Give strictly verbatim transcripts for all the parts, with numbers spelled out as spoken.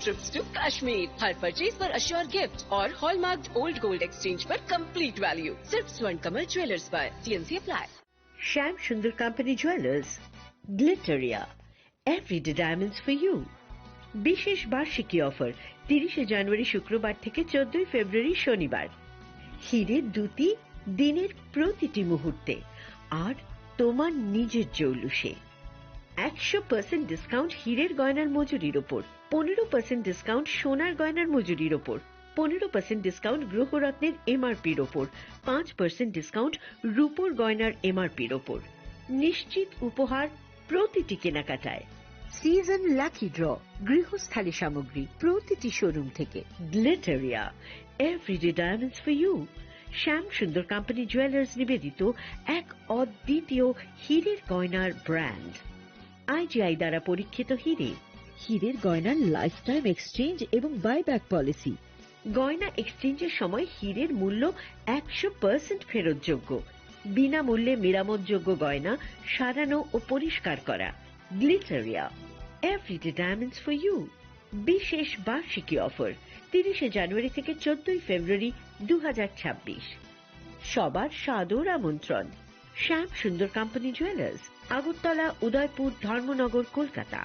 Trips to Kashmir. हर purchase पर assure gift और हॉलमार्क्ड ओल्ड गोल्ड एक्सचेंज पर कंप्लीट वैल्यू। सिर्फ स्वर्ण कमल ज्वेलर्स पर। TNC apply. Shyam Sundar company jewellers, Glitteria, everyday diamonds for you. বিশেষ বার্ষিকী অফার, তিরিশে জানুয়ারি শুক্রবার থেকে চোদ্দই ফেব্রুয়ারি শনিবার। হিরে দ্যুতি, দিনের প্রতিটি মুহূর্তে আর তোমার নিজের জৌলুসে। একশো পার্সেন্ট ডিসকাউন্ট হীরের গয়নার মজুরির ওপর, পনেরো পার্সেন্ট ডিসকাউন্ট সোনার গয়নার মজুরির ওপর, পনেরো পার্সেন্ট ডিসকাউন্ট গ্রহরত্নের এমআরপির ওপর, পাঁচ পার্সেন্ট ডিসকাউন্ট রূপোর গয়নার এমআরপির ওপর। নিশ্চিত উপহার প্রতিটি কেনাকাটায়। সিজন লাকি ড্র, গৃহস্থালী সামগ্রী প্রতিটি শোরুম থেকে। Glitteria, everyday diamonds for you. Shyam Sundar company jewellers নিবেদিত এক অদ্বিতীয় হীরের গয়নার ব্র্যান্ড। আইজিআই দ্বারা পরীক্ষিত হিরে। হীরের গয়নার লাইফ টাইম এক্সচেঞ্জ এবং বাইব্যাক পলিসি। গয়না এক্সচেঞ্জের সময় হীরের মূল্য একশো পার্সেন্ট ফেরতযোগ্য। বিনামূল্যে মেরামতযোগ্য গয়না সারানো ও পরিষ্কার করা। Glitteria, everyday diamonds for you. বিশেষ বার্ষিকী অফার, তিরিশে জানুয়ারি থেকে চোদ্দই ফেব্রুয়ারি দু হাজার ছাব্বিশ। সবার সাদর আমন্ত্রণ। শ্যাম সুন্দর কোম্পানি জুয়েলার্স, আগরতলা, উদয়পুর, ধর্মনগর, কলকাতা।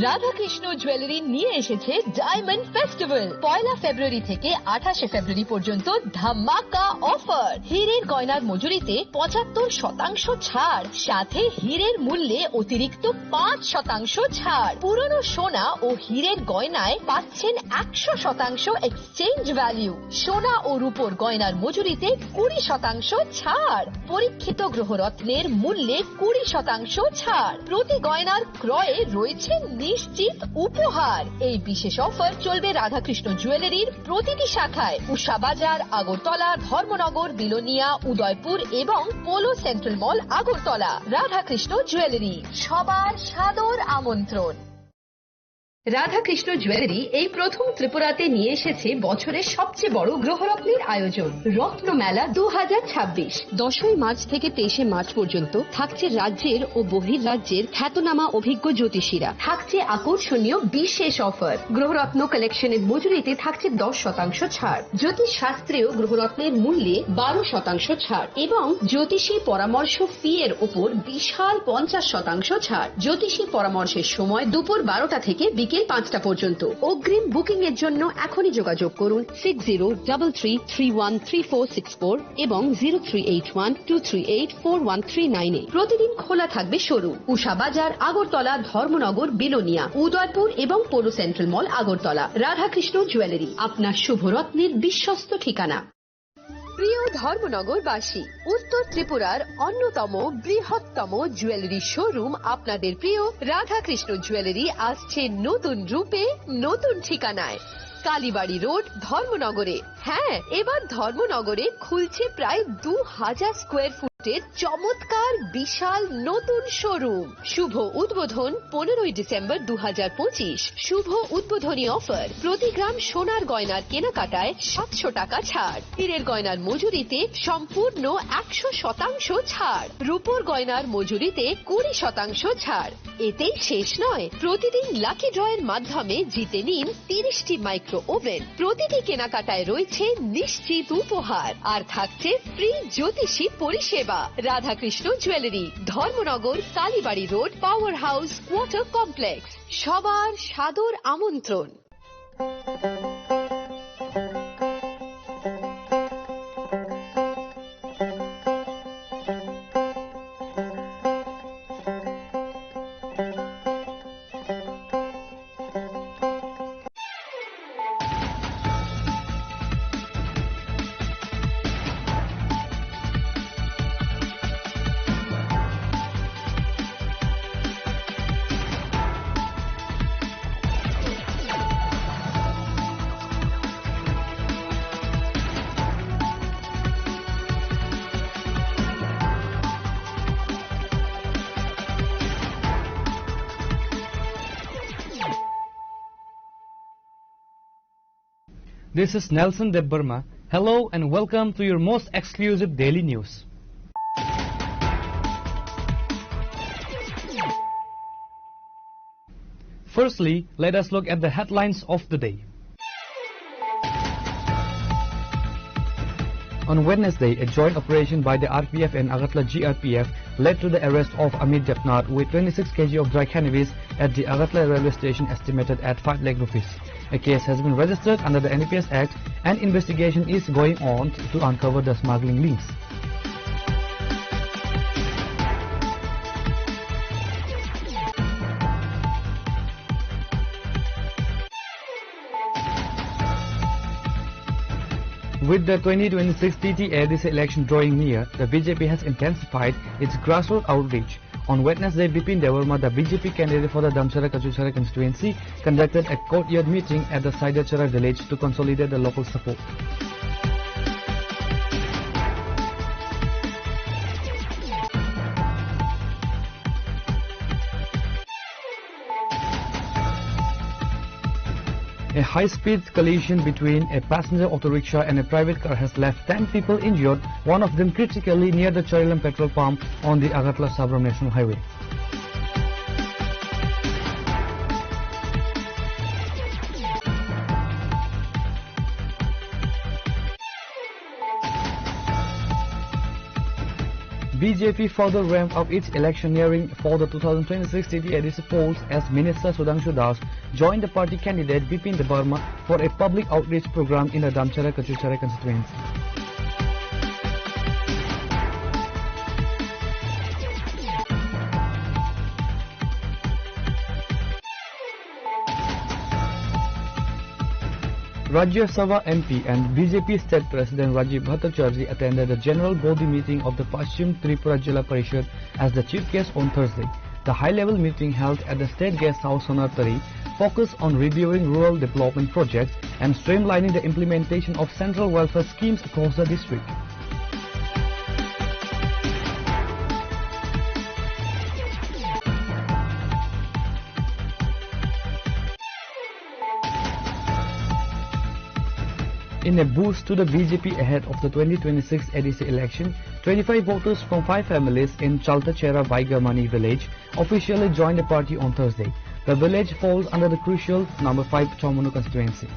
রাধাকৃষ্ণ জুয়েলারি নিয়ে এসেছে ডায়মন্ড ফেস্টিভ্যাল। পয়লা ফেব্রুয়ারি থেকে আঠাশে ফেব্রুয়ারি পর্যন্ত ধামাকা অফার। হীরের গয়নার মজুরিতে পঁচাত্তর শতাংশ ছাড়, সাথে হীরের মূল্যে অতিরিক্ত পাঁচ শতাংশ ছাড়। পুরনো সোনা ও হীরের গয়নায় পাচ্ছেন একশো শতাংশ এক্সচেঞ্জ ভ্যালু। সোনা ও রূপোর গয়নার মজুরিতে কুড়ি শতাংশ ছাড়। পরীক্ষিত গ্রহরত্নের মূল্যে কুড়ি শতাংশ ছাড়। প্রতি গয়নার ক্রয়ে রয়েছে নিশ্চিত উপহার। এই বিশেষ অফার চলবে রাধাকৃষ্ণ জুয়েলারির প্রতিটি শাখায়, উষা বাজার, আগরতলা, ধর্মনগর, বিলোনিয়া, উদয়পুর এবং পোলো সেন্ট্রাল মল, আগরতলা। রাধাকৃষ্ণ জুয়েলারি, সবার সাদর আমন্ত্রণ। রাধাকৃষ্ণ জুয়েলারি এই প্রথম ত্রিপুরাতে নিয়ে এসেছে বছরের সবচেয়ে বড় গ্রহরত্নের আয়োজন, রত্ন মেলা দু হাজার ছাব্বিশ। দশই মার্চ থেকে তেইশে মার্চ পর্যন্ত থাকছে রাজ্যের ও বহির রাজ্যের খ্যাতনামা অভিজ্ঞ জ্যোতিষীরা। থাকছে আকর্ষণীয় বিশেষ অফার। গ্রহরত্ন কালেকশনের মজুরিতে থাকছে দশ শতাংশ ছাড়। জ্যোতিষ শাস্ত্রেও গ্রহরত্নের মূল্যে বারো শতাংশ ছাড় এবং জ্যোতিষী পরামর্শ ফি এর উপর বিশাল পঞ্চাশ শতাংশ ছাড়। জ্যোতিষী পরামর্শের সময় দুপুর বারোটা থেকে বিকেল পাঁচটা পর্যন্ত। অগ্রিম বুকিং এর জন্য এখনই যোগাযোগ করুন six zero double three three one three four six four এবং zero three eight one two three eight four one three nine এ। প্রতিদিন খোলা থাকবে শোরুম। উষা বাজার, আগরতলা, ধর্মনগর, বিলোনিয়া, উদয়পুর এবং পৌর সেন্ট্রাল মল, আগরতলা। রাধাকৃষ্ণ জুয়েলারি, আপনার শুভরত্নের বিশ্বস্ত ঠিকানা। প্রিয় ধর্মনগরবাসী, উত্তর ত্রিপুরার অন্যতম বৃহত্তম জুয়েলারি শোরুম আপনাদের প্রিয় রাধাকৃষ্ণ জুয়েলারি আসছে নতুন রূপে, নতুন ঠিকানায়। কালীবাড়ি রোড, ধর্মনগরে। হ্যাঁ, এবার ধর্মনগরে খুলছে প্রায় দু হাজার স্কোয়ার ফুটের চমৎকার বিশাল নতুন শোরুম। শুভ উদ্বোধন পনেরোই ডিসেম্বর দু হাজার পঁচিশ। শুভ উদ্বোধনী অফার, প্রতি গ্রাম সোনার গয়নার কেনাকাটায় সাতশো টাকা ছাড়, হীরের গয়নার মজুরিতে সম্পূর্ণ একশো শতাংশ ছাড়, রূপোর গয়নার মজুরিতে কুড়ি শতাংশ ছাড়। এতেই শেষ নয়, প্রতিদিন লাকি ড্রয়ের মাধ্যমে জিতে নিন তিরিশটি মাইক্রো ওভেন। প্রতিটি কেনাকাটায় রয়েছে নিশ্চিত উপহার, আর থাকছে ফ্রি জ্যোতিষী পরিষেবা। Radhakrishna jewellery, Dharmanagar, Kalibari road, power house quarter complex. সবার সাদর আমন্ত্রণ। This is Nelson Debbarma. Hello and welcome to your most exclusive daily news. Firstly, let us look at the headlines of the day. On Wednesday, a joint operation by the R P F and Agartala G R P F led to the arrest of Amit Debnath with twenty-six kilograms of dry cannabis at the Agartala railway station, estimated at five lakh rupees. A case has been registered under the N D P S Act and investigation is going on to uncover the smuggling links. With the twenty twenty-six T T A D C election drawing near, the B J P has intensified its grassroots outreach. On Wednesday, Bipin Debbarma, the B J P candidate for the Damcherra Kachuchara constituency, conducted a courtyard meeting at the Saidachara village to consolidate the local support. A high-speed collision between a passenger auto rickshaw and a private car has left ten people injured, one of them critically, near the Charilam petrol pump on the Agartala Sabram National Highway. B J P further ramp up its electioneering for the two thousand twenty-six T T A D C polls as Minister Sudhanshu Das joined the party candidate Bipin Debbarma for a public outreach program in the Damcherra Kachuchara constituency. Rajya Sabha M P and B J P State President Rajiv Bhattacharjee attended the General Body meeting of the Paschim Tripura Jila Parishad as the chief guest on Thursday. The high-level meeting held at the State Guest House Sonartari focused on reviewing rural development projects and streamlining the implementation of central welfare schemes across the district. In a boost to the B J P ahead of the twenty twenty-six A D C election, twenty-five voters from five families in Chaltachera Baigamani village officially joined the party on Thursday. The village falls under the crucial number five Chomonu constituency.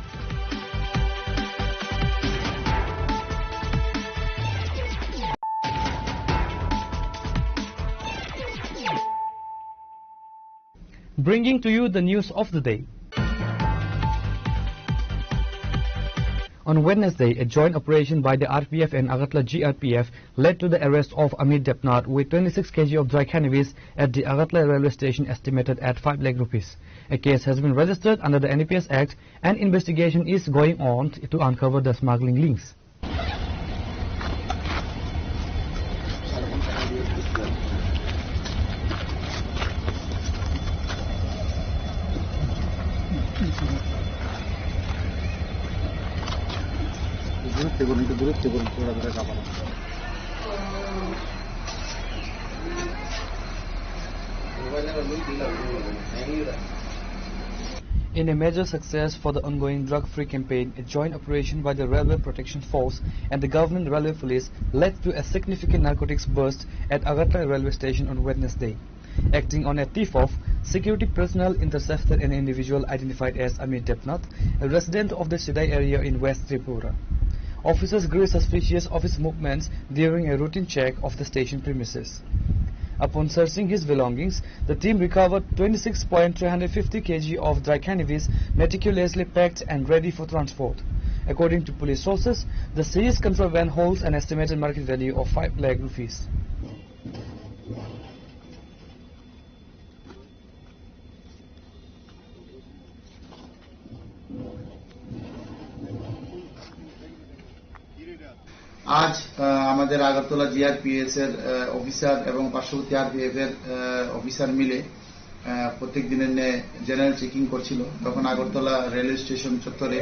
Bringing to you the news of the day. On Wednesday, a joint operation by the R P F and Agartala G R P F led to the arrest of Amit Debnath with twenty-six kilograms of dry cannabis at the Agartala railway station, estimated at five lakh rupees. A case has been registered under the N D P S Act and investigation is going on to uncover the smuggling links. In a major success for the ongoing drug-free campaign, a joint operation by the Railway Protection Force and the Government Railway Police led to a significant narcotics bust at Agartala railway station on Wednesday. Acting on a tip-off, security personnel intercepted an individual identified as Amit Debnath, a resident of the Sidai area in West Tripura. Officers grew suspicious of his movements during a routine check of the station premises. Upon searching his belongings, the team recovered twenty-six point three fifty kilograms of dry cannabis, meticulously packed and ready for transport. According to police sources, the seized contraband holds an estimated market value of five lakh rupees. আজ, আহ, আমাদের আগরতলা জিআরপিএস এর, আহ, অফিসার এবং পার্শ্ববর্তী আরপিএফ এর, আহ, অফিসার মিলে, আহ, প্রত্যেক দিনের ন্যায় জেনারেল চেকিং করছিল। তখন আগরতলা রেলওয়ে স্টেশন চত্বরে,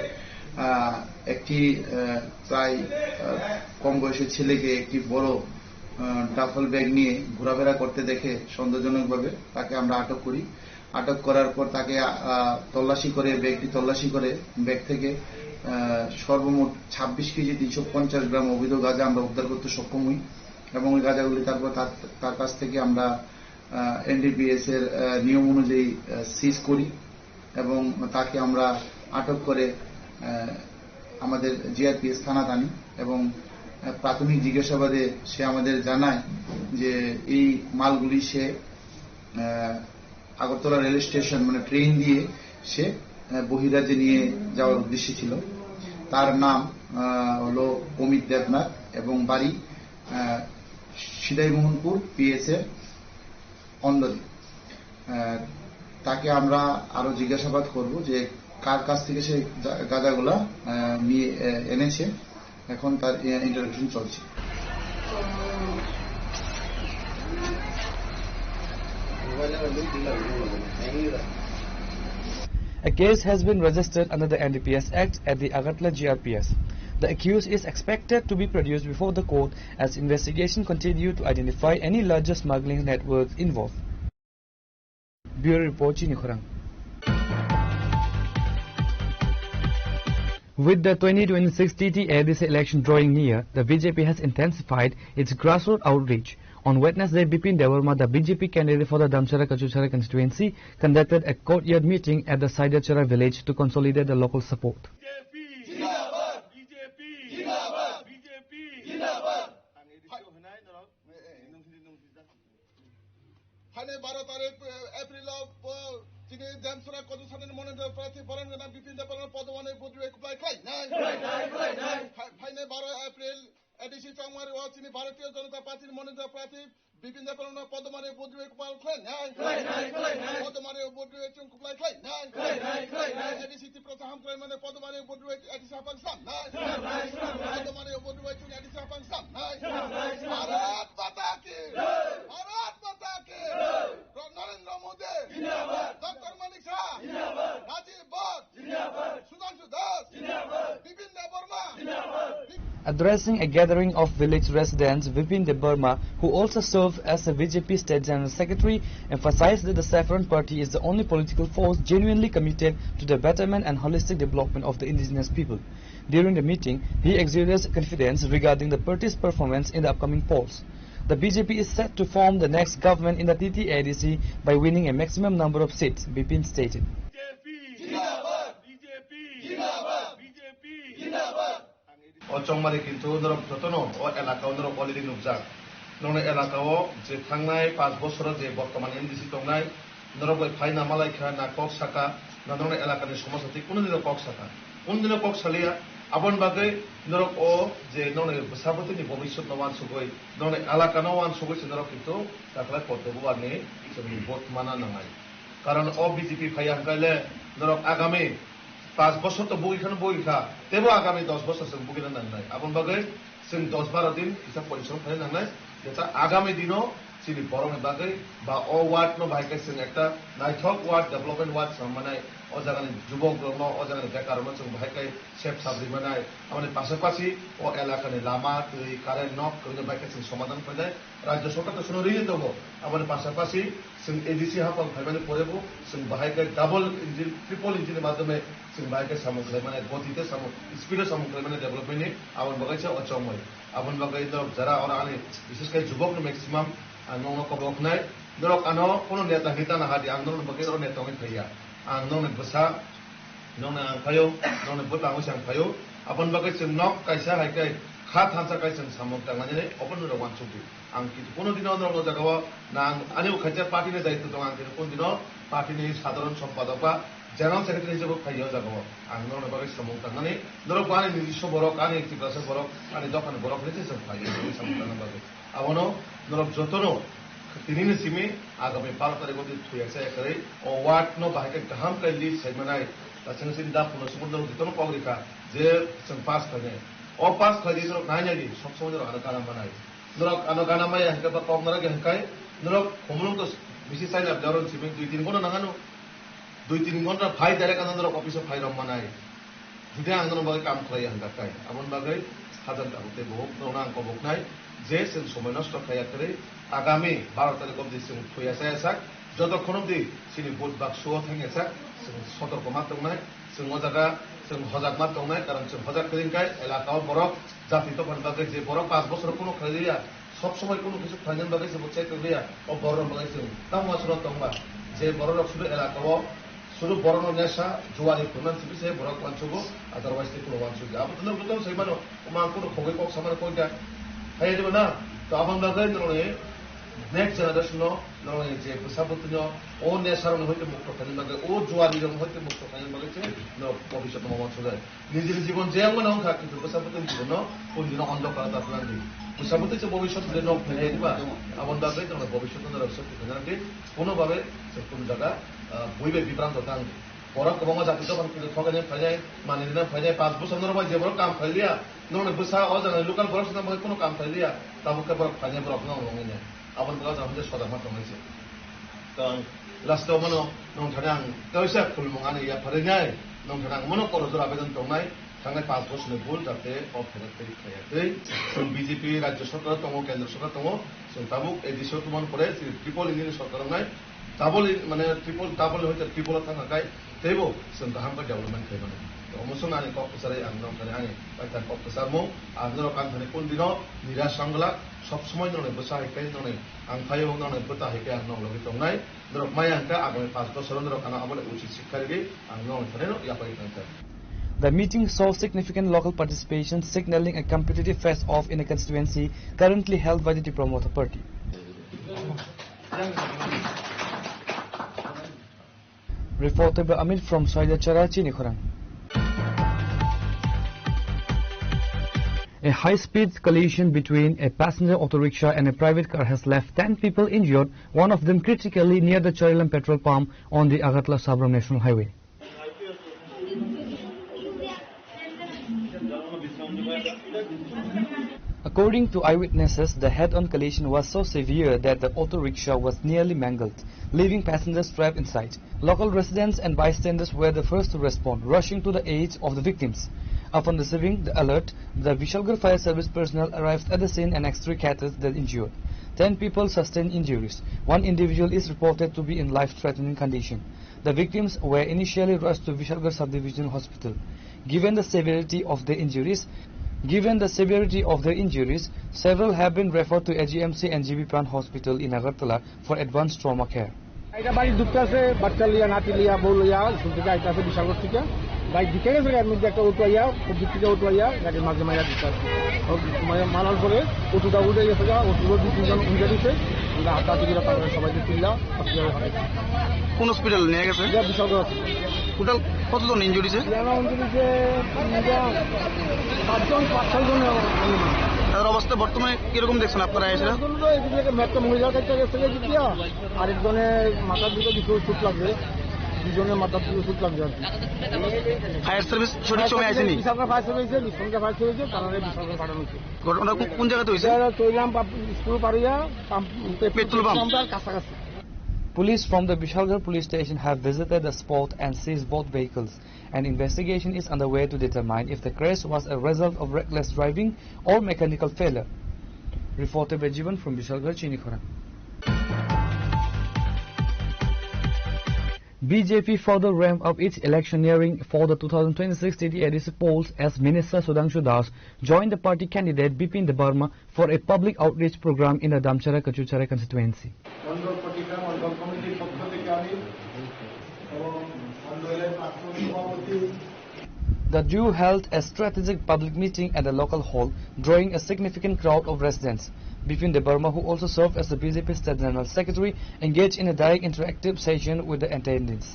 আহ, একটি, আহ, প্রায়, আহ, কম বয়সী ছেলেকে একটি বড়, আহ, ডাফল ব্যাগ নিয়ে ঘোরাফেরা করতে দেখে সন্দেহজনকভাবে তাকে আমরা আটক করি। আটক করার পর তাকে, আহ, তল্লাশি করে, ব্যাগটি তল্লাশি করে ব্যাগ থেকে, আহ, সর্বমোট ছাব্বিশ কেজি তিনশো পঞ্চাশ গ্রাম অবৈধ গাঁজা আমরা উদ্ধার করতে সক্ষম হই এবং ওই গাঁজাগুলি তারপর তার, তার কাছ থেকে আমরা, আহ, এনডিপিএস এর, আহ, নিয়ম অনুযায়ী, আহ, সিজ করি। এবং তাকে আমরা আটক করে, আহ, আমাদের জিআরপিএস থানাত আনি এবং, আহ, প্রাথমিক জিজ্ঞাসাবাদে সে আমাদের জানায় যে এই মালগুলি সে, আহ, আগরতলা রেল স্টেশন, মানে ট্রেন দিয়ে সে, আহ, বহিরাজ্যে নিয়ে যাওয়ার উদ্দেশ্যে ছিল। তার নাম, আহ, হলো অমিত দেবনাথ এবং বাড়ি, আহ, সিদাইমোহনপুর পিএস এর অন্ডদে। আহ, তাকে আমরা আরো জিজ্ঞাসাবাদ করব যে কার কাছ থেকে সে গা-, গাঁজাগুলা, আহ, নিয়ে, আহ, এনেছে। এখন তার, আহ, ইন্টারোগেশন চলছে। A case has been registered under the N D P S Act at the Agartala G R P S. The accused is expected to be produced before the court as investigation continue to identify any larger smuggling networks involved. Bureau Report, Chini Khorang. With the twenty twenty-six T T A D C election drawing near, the B J P has intensified its grassroots outreach. On Wednesday, Bipin Debbarma, the B J P candidate for the Damcherra Kachuchara constituency, conducted a courtyard meeting at the Saidarcherra village to consolidate the local support. B J P! B J P! B J P! Phainai baro tarik, eh, April o, eh, chini Damcherra Kachuchara ni mononito prarthi borom gwnang Bipin Debbarma podmani budri kuplai khlainai. Khlainai, khlainai. Phai-, phainai baro April A D C Chongmari o chini Bharatiya Janata Party ni mononito prarthi Bipin Debbarma podmani budri kuplai khlainai. Khlainai, khlainai. Podmani budri chung kuplai khlainai. Khlainai, khlainai. A D C Tiprasa Hamkraimani podmani budri A D C hapang samnai. Samnai, samnai. Podmani budri chung A D C hapang samnai. Samnai, samnai. Bharat Mata ki! Jai! Bharat Mata ki! Jai! Narendra Modi! Zindabad! Doctor Manik Saha! Zindabad! Rajiv Bhatt! Zindabad! Sudhanshu Das! Zindabad! Bipin Debbarma! Zindabad! Addressing a gathering of village residents, Vipin Debbarma, who also served as the B J P State General Secretary, emphasized that the Saffron Party is the only political force genuinely committed to the betterment and holistic development of the indigenous people. During the meeting, he exuded confidence regarding the party's performance in the upcoming polls. The B J P is set to form the next government in the T T A D C by winning a maximum number of seats, Bipin stated. B J P! Zindabad! B J P! Zindabad! B J P! Zindabad! O chongmari kintu norok jotono o elaka o norok already nukjak. Norokni elaka o je thangnai panch bosoro je bortoman M D C tongnai, norok bai phaina malai kha na kok saka, na norokni elakani somosa twi kunu dino kok saka. Kunu dino kok saliya, aboni bagwi norok o je norokni bwsa bwtwini bobiswtno uansugwi, norokni elakano uansugwi se norok kintu takhlai Padma Bubarni chwngni vote mana nangnai. Karon o B J P phaiya hwnkhe le norok agami panch bosor to bugwi kheno bugwi kha, teibo agami dos bosor chwng bugwina nangnai. Aboni bagwi chwng dos baro din kisa porisom khaina nangnai, jesa agami dino chini borokni bagwi ba o ward no bahai khe chwng ekta naithok ward, development ward swng manai, o jagani jubok rokno, o jagani bekar rokno chwng bahai khe sep sabri manai. Aboni pasapasi o elakani lama, twi, current, nok, kwrwino bahai khe chwng somadhan khlainai. Rajya Sarkar to sono rini tongo. Aboni pasapasi chwng A D C haphang phaimani porebo chwng bahai khe double engine, triple engine ni madhyome chwng bahai khe samung khlaimani, goti tei samung, speed o samung khlaimani development ni aboni bagwi se o chongmai. Aboni bagwi norok jara oro ani bishesh khe jubok no maximum ang nokno kobok nai. Norok ano kono neta hinwi tana hadi, ang norokni bagwi oro neta wngwi phaiya. Ang nokni bwsa, nokni ang phaio, nokni bwtang wngwi se ang phaio. Aboni bagwi chwng nok kaisa hai khe kha thansa kai chwng samung tangnani, obo norok uansukdi. Ang kunu dino norok o jaga o na ang ani bo khaisa party ni daitw tongo, ang kunu dino party ni sadharon sompadok ba general secretary hisabe phai o jaga o. Ang norokni bagwi samung tangnani, norok bo ani nijiswa borok, ani Tiprasa borok, ani dophani borok hinwi se chwng phai o samung tangna bagwi. Abono norok jotono tinini simi agami baro tarikh o di thuya chaya kwrwi o ward no bahai khe kaham khe list sai manai. Chwng sini da phunuk sumuk norok jotono kok rikha je chwng pass khainai. O pass khlai di norok nai nai di, sob somoi norok ano gana manai. Norok ano gana maya hwnkhe ba kok norok ya hwnkhe norok khumulwng to bisi chai na, norok simi dui tin ghonta nangano. Dui tin ghonta phai direct ano norok office o phai rok manai. Jodi ang norok bagwi kam khlai ya hwnkha khe, aboni bagwi sajak tabuk tei buhuk norokno ang koboknai je chwng somoi nosto khlai ya kwrwi agami baro tarikh obdi chwng thuya chaya sak, jotokhon obdi chini vote baksu o thangya sak, chwng sotorko ma tongnai, chwng o jaga chwng hojak ma tongnai, karon chwng hojak kwrwi hwnkhe elaka o borok jati dophani bagwi je borok panch bosor kunu khlai liya, sob somoi kunu kisu khlainani bagwi se bo chai tong liya, o borok rok bagwi chwng tamo aswk tongba, je borok rok sudu elaka o Sudu borokno nesa, juari phunuknani simi se borok uansugo, otherwise tei kuno uansukya. Abo tei norok sai mano, omo ang kuno khogwi kok samani kok ya. Hai diba na? To aboni bagwi norokni next generation no, norokni je bwsa bwtwino, o nesa rokni hoite mukto khaina bagwi, o juari rokni hoite mukto khaina bagwi se norok bhobishyot no uansukya. Nijini jibon je wngmano wngkha, kintu bwsa bwtwini jibono pondino ondokar ta phlangdi. Bwsa bwtwi se bhobishyot je nok phainai diba, aboni bagwi tongno bhobishyot no rwksa phainai di, kuno babe se kun jaga, ah, bui bai bibranto tangdi. Borok kwbangma jati dophani kintu thokani phainai, manini phainai, panch bosor norok bai je borok kam khailiya, norokni bwsa o jaga local borok sino bai kuno kam khailiya, tabuk khe borok phainai borok no wngmani. Aboni bagwi jang je sodakma tongnai se. Tong. Last o mano nongthani ang kaisa khulumung ani yapharwi nai, nongthani ang mano korojor abedan tongnai, thangnai panch bosor ni bul jate o pherek tei khaya tei. Chwng B J P rajya sarkar tongo, kendra sarkar tongo, chwng tabuk A D C o tomon pore chini triple engine ni sarkar wngnai, double in-, mane triple, double hoite triple o thangkha kai, teibo chwng kaham khe development khlai mano. To omo chwng ani kok kwcharwi ang nongthani ani paithak kok kwcharmung, ang norok ang thani kun dino nira sangla, sob somoi norok bwsa hai khe norok ang phaio norok bwta hai khe ang norok logi tongnai. Norok maya hwnkha agami panch bosoro norok ano aboni uchit sikha rwdi, ang norok thani no yapari thangkha. The meeting saw significant local participation, signaling a competitive face-off in a constituency currently held by the Tipra Motha Party. Reported by Amit from Soilachara, Chinikhorang. A high-speed collision between a passenger auto rickshaw and a private car has left ten people injured, one of them critically, near the Charilam petrol pump on the Agartala-Sabram National Highway. According to eyewitnesses, the head-on collision was so severe that the auto rickshaw was nearly mangled, leaving passengers trapped inside. Local residents and bystanders were the first to respond, rushing to the aid of the victims. Upon receiving the alert, the Vishalgarh Fire Service personnel arrived at the scene and extricated the injured. Ten people sustained injuries. One individual is reported to be in life-threatening condition. The victims were initially rushed to Vishalgarh Sub-Divisional Hospital. Given the severity of the injuries, given the severity of the injuries, several have been referred to A G M C and G B Pran Hospital in Agartala for advanced trauma care. এটা বাড়ি ঢুকতে আছে, বাচ্চা লইয়া, নাতি লইয়া, বউ লইয়া, স্কুল থেকে আইতে আছে বিশালগড় থেকে। বাইক ঢুকে গেছে, এর মধ্যে একটা অটো আইয়া, খুব দিক থেকে অটো আইয়া, গাড়ির মাঝে মাইরা দিতে আছে। ওর মাইরা মারার পরে অটোটা উল্টে গেছে, অটোর দুই তিনজন উল্টে দিছে। আমরা হাতাহাতি করে তারপরে সবাইকে তুললাম। কোন হসপিটাল নিয়ে গেছে? এটা বিশালগড় হসপিটাল। টোটাল কতজন ইনজুরি হয়েছে? এটা ইনজুরি হয়েছে তিনজন, পাঁচজন, পাঁচ ছয়জন। তাদের অবস্থা বর্তমানে কিরকম দেখছেন আপনারা এসে? একজন তো এদিকে একটা মহিলার কাছে গেছে গিয়া, আরেকজনের মাথার দিকে কিছু চোট লাগবে, দুজনের মাথার দিকে চোট লাগবে আর কি। ফায়ার সার্ভিস সঠিক সময় আসেনি? বিশালগড় ফায়ার সার্ভিসে, বিশালগড় ফায়ার সার্ভিসে, তারা বিশালগড় পাঠানো হয়েছে। ঘটনা কোন, কোন জায়গাতে হয়েছে? এটা চৈলাম পাব-, স্কুল পাড়িয়া, পাম্প-, পেট্রোল পাম্প। পাম্পের কাছাকাছি। Police from the Bishalgarh police station have visited the spot and seized both vehicles. An investigation is underway to determine if the crash was a result of reckless driving or mechanical failure. Reported by Jivan from Bishalgarh, Chinikhorang. B J P further ramp up its electioneering for the two thousand twenty-six T T A D C polls as Minister Sudhanshu Das joined the party candidate Bipin Debbarma for a public outreach program in the Damchara Kachuchara constituency. মণ্ডল প্রতিষ্ঠা, মণ্ডল কমিটির পক্ষ থেকে আমি এবং মণ্ডলের প্রাক্তন সভাপতি The duo held a strategic public meeting at the local hall, drawing a significant crowd of residents. Bipin Debbarma, who also served as the B J P State General Secretary, engaged in a direct interactive session with the attendees.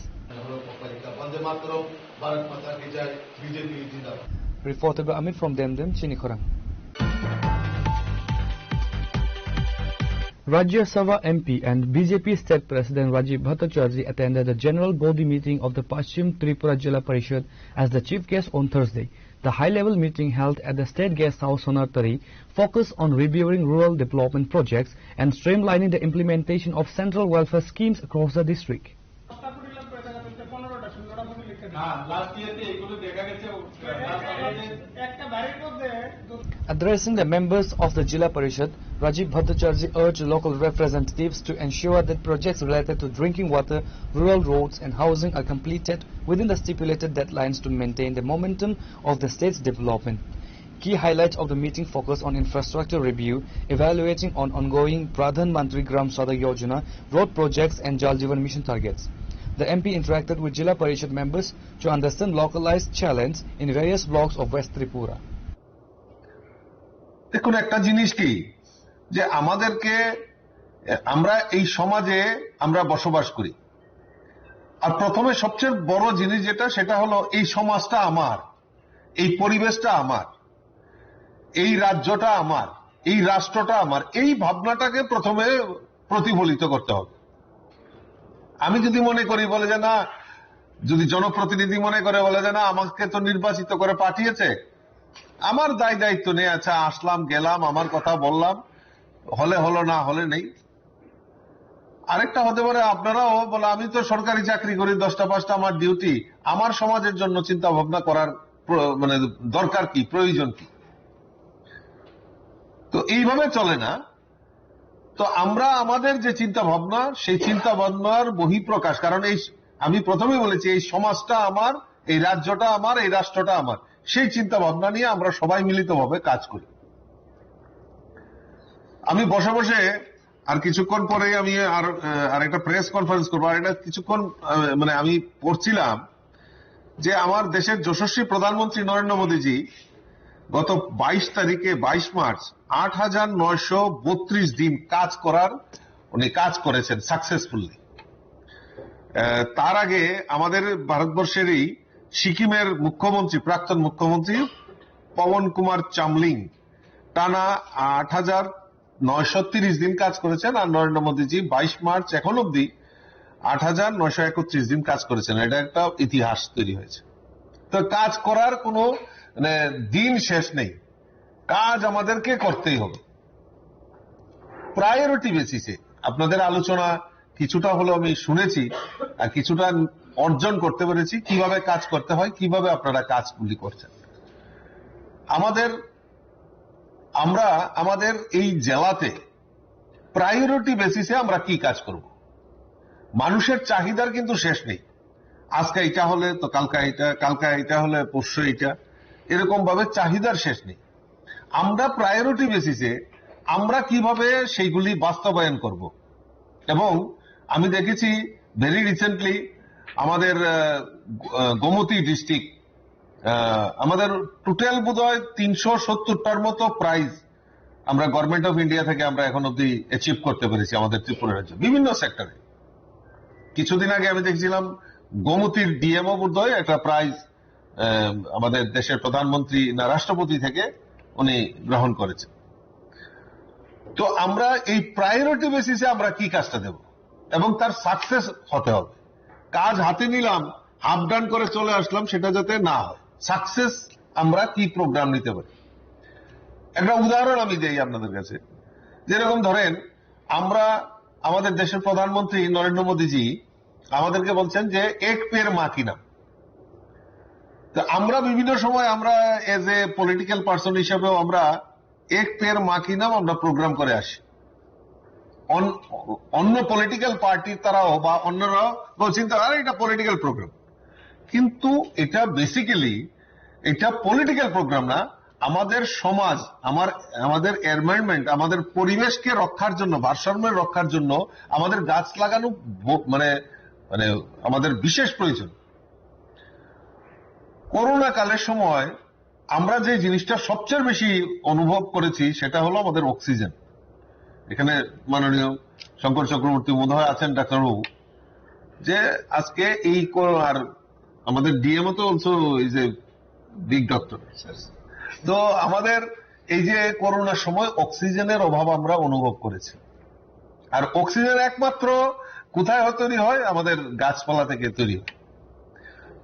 বন্দে মাতরম, ভারত মাতা কি জয়, বিজেপি জিন্দাবাদ। Reported by Amit from Demdem, Chinikhorang. Rajya Sabha M P and B J P State President Rajiv Bhattacharjee attended the General Body meeting of the Paschim Tripura Jila Parishad as the chief guest on Thursday. The high-level meeting held at the State Guest House, Sonartari, focused on reviewing rural development projects and streamlining the implementation of central welfare schemes across the district. Addressing the members of the Jila Parishad, Rajiv Bhattacharjee urged local representatives to ensure that projects related to drinking water, rural roads and housing are completed within the stipulated deadlines to maintain the momentum of the state's development. Key highlights of the meeting focused on infrastructure review, evaluating on ongoing Pradhan Mantri Gram Sadak Yojana, road projects and Jal Jeevan Mission targets. The M P interacted with Zilla Parishad members to understand localized challenge in various blocks of West Tripura. দেখুন, একটা জিনিস কি, যে আমাদেরকে, এ, আমরা এই সমাজে আমরা বসবাস করি। আর প্রথমে সবচেয়ে বড় জিনিস যেটা, সেটা হলো এই সমাজটা আমার, এই পরিবেশটা আমার, এই রাজ্যটা আমার, এই রাষ্ট্রটা আমার, এই ভাবনাটাকে প্রথমে প্রতিফলিত করতে হবে। আমি যদি মনে করি, বলে যে না, যদি জনপ্রতিনিধি মনে করে, বলে যে না, আমাকে তো নির্বাচিত করে পাঠিয়েছে, আমার দায় দায়িত্ব নেই, আচ্ছা, আসলাম, গেলাম, আমার কথা বললাম, হলে হলো, না হলে নেই। আরেকটা হতে পারে, আপনারাও বলে, আমি তো সরকারি চাকরি করি, দশটা পাঁচটা আমার ডিউটি, আমার সমাজের জন্য চিন্তা ভাবনা করার প্র-, মানে দরকার কি, প্রয়োজন কি? তো এইভাবে চলে না। তো আমরা আমাদের যে চিন্তা ভাবনা, সেই চিন্তা ভাবনার বহিঃপ্রকাশ, কারণ এই স-, আমি প্রথমেই বলেছি, এই সমাজটা আমার, এই রাজ্যটা আমার, এই রাষ্ট্রটা আমার, সেই চিন্তা ভাবনা নিয়ে আমরা সবাই মিলিতভাবে কাজ করি। আমি বসে বসে আর কিছুক্ষণ পরেই আমি আর, আহ, আর একটা প্রেস কনফারেন্স করবো, আর এটা কিছুক্ষণ, আহ, মানে আমি পড়ছিলাম যে আমার দেশের যশস্বী প্রধানমন্ত্রী নরেন্দ্র মোদীজি গত বাইশ তারিখে, বাইশ মার্চ, আট হাজার নয়শো বত্রিশ দিন কাজ করার, উনি কাজ করেছেন সাকসেসফুলি। তার আগে আমাদের ভারতবর্ষেরই সিকিমের মুখ্যমন্ত্রী, প্রাক্তন মুখ্যমন্ত্রী পবন কুমার চামলিং টানা আট হাজার নয়শো তিরিশ দিন কাজ করেছেন, আর নরেন্দ্র মোদীজি বাইশ মার্চ এখন অবধি আট হাজার নয়শো একত্রিশ দিন কাজ করেছেন। এটা একটা ইতিহাস তৈরি হয়েছে। তো কাজ করার কোনো, মানে, দিন শেষ নেই, কাজ আমাদেরকে করতেই হবে। প্রায়োরিটি বেসিসে আপনাদের আলোচনা কিছুটা হলেও আমি শুনেছি, আর কিছুটা অর্জন করতে পেরেছি, কিভাবে কাজ করতে হয়, কিভাবে আপনারা কাজগুলি করছেন। আমাদের, আমরা আমাদের এই জেলাতে প্রায়োরিটি বেসিসে আমরা কি কাজ করব? মানুষের চাহিদার কিন্তু শেষ নেই। আজকে এটা হলে তো কালকে এটা, কালকে এটা হলে পরশু এটা, এরকম ভাবে চাহিদার শেষ নেই। আমরা প্রায়োরিটি বেসিসে আমরা কিভাবে সেইগুলি বাস্তবায়ন করব? এবং আমি দেখেছি ভেরি রিসেন্টলি আমাদের, আহ, গ-, আহ, গোমতী ডিস্ট্রিক্ট, আহ, আমাদের টোটাল বোধহয় তিনশো সত্তরটার মতো প্রাইজ আমরা গভর্নমেন্ট অফ ইন্ডিয়া থেকে আমরা এখন অবধি অ্যাচিভ করতে পেরেছি আমাদের ত্রিপুরা রাজ্যে বিভিন্ন সেক্টরে। কিছুদিন আগে আমি দেখছিলাম গোমতীর ডিএমও বোধহয় একটা প্রাইজ, আহ, আমাদের দেশের প্রধানমন্ত্রী না রাষ্ট্রপতি থেকে উনি গ্রহণ করেছেন। তো আমরা এই প্রায়োরিটি বেসিসে আমরা কি কাজটা দেব এবং তার সাকসেস হতে হবে। কাজ হাতে নিলাম, হাফ ডান করে চলে আসলাম, সেটা যাতে না হয়। সাকসেস আমরা কি প্রোগ্রাম নিতে পারি? একটা উদাহরণ আমি দেই আপনাদের কাছে। যেরকম ধরেন, আমরা, আমাদের দেশের প্রধানমন্ত্রী নরেন্দ্র মোদীজি আমাদেরকে বলছেন যে এক পের মা কি নাম। তো আমরা বিভিন্ন সময় আমরা এজ এ পলিটিক্যাল পার্সন হিসাবেও আমরা এক পের মা কি নাম আমরা প্রোগ্রাম করে আসি। অন-, অন্য পলিটিক্যাল পার্টির তারাও বা অন্যরাও বলছেন তো, "আরে, এটা পলিটিক্যাল প্রোগ্রাম।" কিন্তু এটা বেসিক্যালি, এটা পলিটিক্যাল প্রোগ্রাম না। আমাদের সমাজ, আমার, আমাদের এনভায়রনমেন্ট, আমাদের পরিবেশকে রক্ষার জন্য, ভারসাম্য রক্ষার জন্য আমাদের গাছ লাগানো ব-, মানে, মানে আমাদের বিশেষ প্রয়োজন। করোনা কালের সময় আমরা যে জিনিসটা সবচেয়ে বেশি অনুভব করেছি, সেটা হলো আমাদের অক্সিজেন। এখানে মাননীয় শঙ্কর চক্রবর্তী মহোদয় আছেন, ডাক্তারবাবু, যে আজকে এই কো-, আর আমাদের ডিএমও তো also is a big doctor. তো আমাদের এই যে করোনার সময় অক্সিজেনের অভাব আমরা অনুভব করেছি। আর অক্সিজেন একমাত্র কোথায় হয় তৈরি হয়? আমাদের গাছপালা থেকে তৈরি হয়।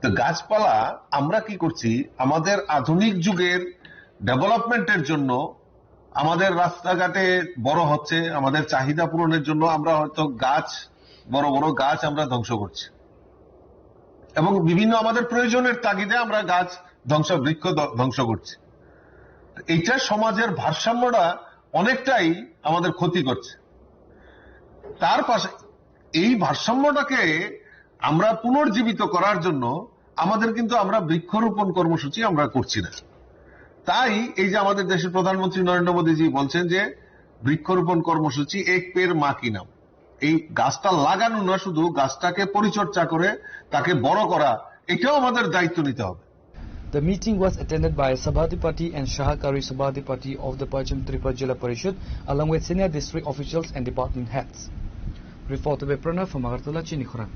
তো গাছপালা আমরা কি করছি? আমাদের আধুনিক যুগের ডেভেলপমেন্টের জন্য আমাদের রাস্তাঘাটে বড় হচ্ছে, আমাদের চাহিদা পূরণের জন্য আমরা হয়তো গাছ, বড় বড় গাছ আমরা ধ্বংস করছি, এবং বিভিন্ন আমাদের প্রয়োজনের তাগিদে আমরা গাছ ধ্বংস, বৃক্ষ ধ্ব-, ধ্বংস করছি। তো এইটা সমাজের ভারসাম্যটা অনেকটাই আমাদের ক্ষতি করছে। তার পাশে এই ভারসাম্যটাকে আমরা পুনর্জীবিত করার জন্য আমাদের কিন্তু আমরা বৃক্ষরোপণ কর্মসূচি আমরা করছি না। তাই এই যে আমাদের দেশের প্রধানমন্ত্রী নরেন্দ্র মোদীজি বলছেন যে বৃক্ষরোপণ কর্মসূচি এক পের মা কি নাম, এই গাছটা লাগানো না, শুধু গাছটাকে পরিচর্যা করে তাকে বড় করা, এটাও আমাদের দায়িত্ব নিতে হবে। The meeting was attended by Sabhadipati and Sahakari Sabhadipati of the Pachim Tripura Jila Parishad, along with senior district officials and department heads. Report by Pranav from Agartala, Chinikhora.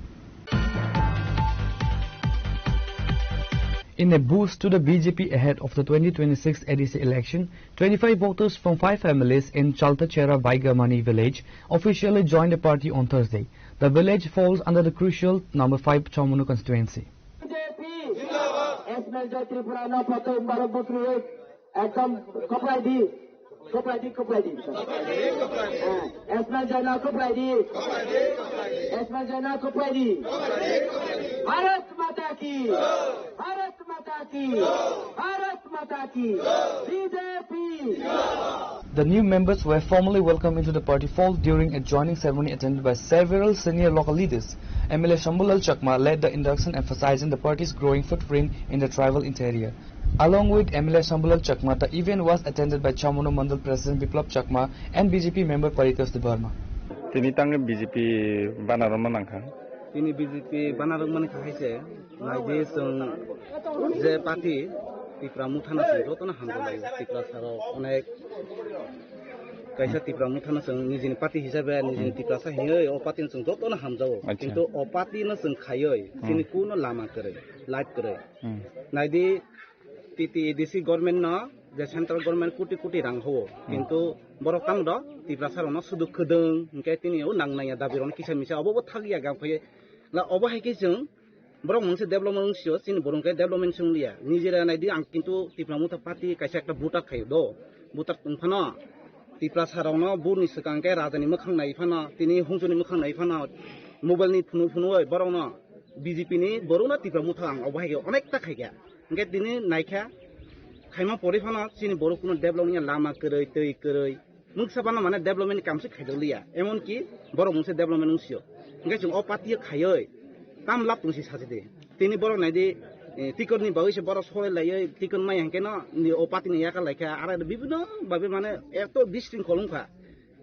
In a boost to the B J P ahead of the twenty twenty-six A D C election, twenty-five voters from five M L As in Chaltachera Baigamani village officially joined the party on Thursday. The village falls under the crucial number five Chomonu constituency. B J P, S M L J Tripura no photo umbarok bukri ekdom koplai di, koplai di, koplai di. Eh, S M L J no koplai di, S M L J no koplai di. Bharat Mata ki, Bharat Mata ki, Bharat Mata ki, B J P. The new members were formally welcomed into the party fold during a joining ceremony attended by several senior local leaders. M L A Shambulal Chakma led the induction, emphasizing the party's growing footprint in the tribal interior. Along with M L A Shambulal Chakma, the event was attended by Chamunu Mandal President Biplab Chakma and B J P member Paritosh Debbarma. Tini tangwi B J P banner rwma nangkha. Tini B J P banner rwmani kha hai se, naidi chwng je party Tipra Motha no chwng jotono hamjak lai. Tipra saro onek kaisa Tipra Motha no chwng nijini party hisabe nijini Tipra sa hinwi o party no chwng jotono hamjago. Acha. Kintu o party no chwng khaiwi chini kuno lama kwrwi, life kwrwi. Hmm. Naidi T T A D C government no je central government koti koti rang ho. Hmm. Kintu borok tamo do Tiprasa rok no sudu kwdwng hinkhe tini o nang nangya dabi rok no kisa misa obo bo thak ya gam khe la obo hai khe chwng borok mungse development wng sio chini borok khe development se wng liya nijera naidi ang kintu Tipra Motha party kaisa ekta voter khaio do voter tong phano Tiprasa rok no buni swkang khe raja ni mwkhang nai phano tini hongchoni mwkhang nai phano mobile ni phunu phunu oi borok no B J P ni borok no Tipra Motha ang obo hai khe onek ta khai kha. Hingke tini naikha, khaima pore phano chini borok kuno development ya lama kwrwi, twi kwrwi, mungsa phano mane development ni kamse khaidoliya, emon ki borok mungsa development wngsio. Hingke chwng o party o khaioi, tam lab tongsi sajidi. Tini borok naidi, eh, tikon ni bagwi se borok solai laioi, tikon maya hingke no, ni o party ni yaka laikha, aro bibino babe mane eto bisring kolong kha.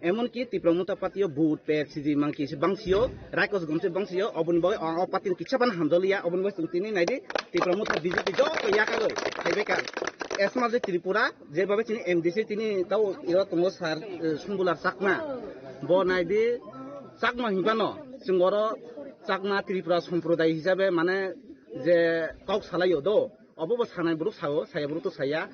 Emonki Tipra Motha Party o vote pek siji mangki se bangsio, Raikos gom se bangsio, oboni bagwi o, o party ni kisa phano hamjaliya, oboni bagwi chwng tini naidi Tipra Motha B J P joto yakagwi phaibai kha. Esma je Tripura, jeba bai chini M D C tini tao iro tongo sir, eh, Sumbular Chakma. Bo naidi Chakma hinphano chwng oro Chakma Tripura Somproday hisabe mane je kok salaio do. Obo bo sanai borok sao, saya borok to saya.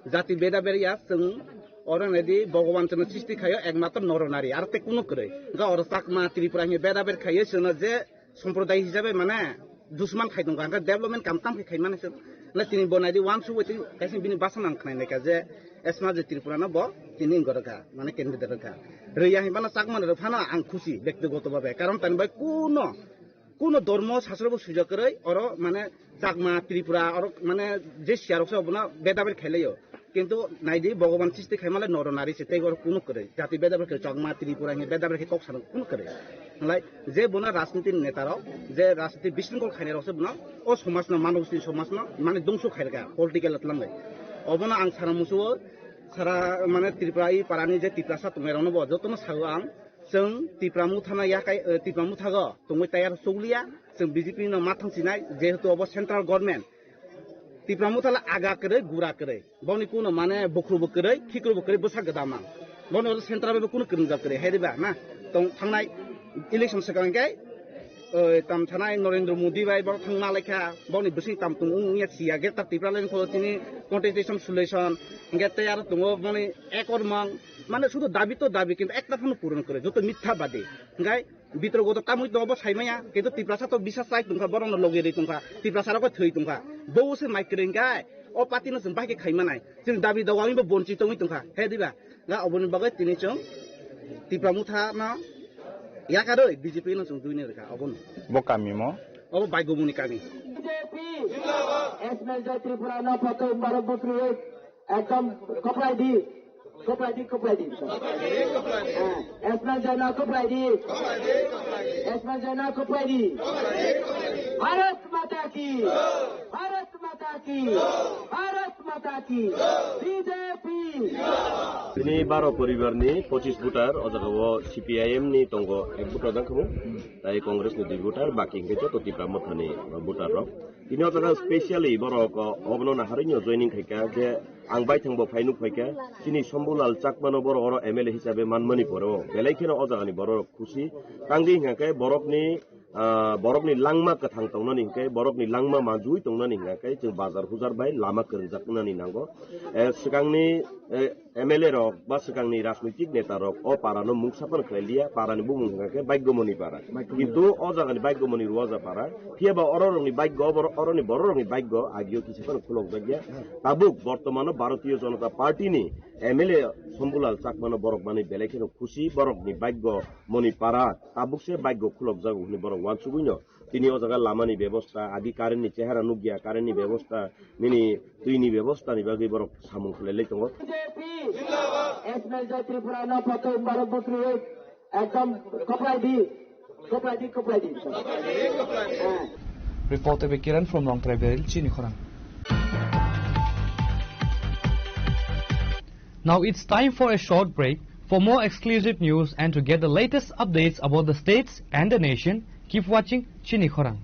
Jati beda beda ya, chwng oro naidi Bhogoban chwngno sristi khaio, ekmatro noro nari, aro tei kuno kwrwi. Ga oro Chakma, Tripura hinwi beda beda khaio, chwngno je somproday hisabe mane dusman khai tongkha, hwnkhe development kam tam khe khai mani chwng. Na tini bo naidi uansuk bai tei kaisa bini basa nang khnai naikha je Esma je Tripura no bo tini wngkha rwkha, mane candidate rwkha. Rwya hinphano Chakma rwphano ang khusi bektigoto bhabe, karon tani bai kuno Kuno dormo sasro bo swijak kwrwi, oro mane Chakma, Tripura, oro mane je siya rok se obono bedaber khailaio. Kintu naidi Bhogoban sristi khaimale noro nari se tei oro kuno kwrwi. Jati bedaber khe Chakma, Tripura hinwi bedaber khe kok sana kuno kwrwi. Hwnlai je bono rajniti neta rok, je rajniti bisingkol khainai rok se bono o somajno, manob sini somajno mane dongso khairokha political twlangwi. Obono ang sara musuo, sara mane Tripura i parani je Tiprasa tongnai rokno bo jotono sao ang. Chwng Tipra Motha no yakai, eh, Tipra Motha go tongwi tayar chukliya, chwng B J P no ma thangsinai, jehetu obo central government. Tipra Motha le aga kwrwi, gura kwrwi. Boni kuno mane bukhru bo kwrwi, khikru bo kwrwi, bwsa gwdamang. Boni oro central bai bo kuno kwrwngjak kwrwi, hai riba na? Tong thangnai election swkang khe, eh, tam thanai Narendra Modi bai borok thang ma laikha, boni bising tam tung wng ya siya, Greater Tipraland pho tini contestation solution, hingke tei aro tongo boni ekor mang, Mane sudu dabi to dabi, kintu ekta phano puron kwrwi, joto mitha badi. Hingkai bitrogo to tamwi tongo bo saimaya, kintu Tiprasa to bisa chai tongkha, borokno logi rwi tongkha, Tiprasa rok thwi tongkha. Bo se mai kwrwi hingkai, o party no chwng bahai khe khai manai. Chwng dabi dogo wngwi bo bonchi tongwi tongkha. He diba? Ga oboni bagwi tini chwng Tipra Motha no yakarwi B J P no chwng duini rwkha obono. Bo kami mo? Obo Baigomuni kami. B J P, S M L J Tripura no photo umbarok bukri. Ekdom koplai di. Koplai di, koplai di. Eh, Esma Jaina koplai di. Esma Jaina koplai di. Bharat Mata ki. Bharat Mata ki. Bharat Mata Tini baro poribar ni pochis voter, o jaga o C P I M ni tongo ek voter jang khamu, tai Congress ni dui voter, baki hingke joto Tipra Motha ni voter rok. Tini o jaga specially borok, o, obono naharwi no joining khaika je ang baithang bo phai nuk phaika, chini Shambhulal Chakma no borok oro M L A hisabe manmani poro, belai kheno o jaga ni borok khusi. Tangdi hingka khe borok ni ah, borokni langma kwthang tongnani hinkhe, borokni langma manjui tongnani hinkhe, chwng bazar hujar bai lama kwrwngjak wngnani nango. Eh, swkangni, eh, M L A rok ba swkangni rajnoitik neta rok o para no mungsa phano khlai liya, para ni bumung hinkhe Baigyomoni para. Baigyomoni. Kintu o jaga ni Baigyomoni Ruaja para. Phiya ba oro rokni Baigyo, oro, oroni borok rokni Baigyo agio kisa phano khulokjak ya. Tabuk bortomano Bharatiya Janata Party ni M L A Shambhulal Chakma no borok mani belai kheno khusi, borokni Baigyo moni para. Tabuk se bike bo khulokjago hwnwi borok uansugwi no tini o jaga lama ni bebosta, agi current ni chehara nukya, current ni bebosta, nini twi ni bebosta ni bagwi borok samung khlai lai tongo. B J P, S M L J Tripura no photo umbarok butri ekdom koplai di, koplai di, koplai di. Report by Kiran from Longtrai Beril, Chini Khorang. Now it's time for a short break. For more exclusive news and to get the latest updates about the states and the nation, keep watching Chini Khorang.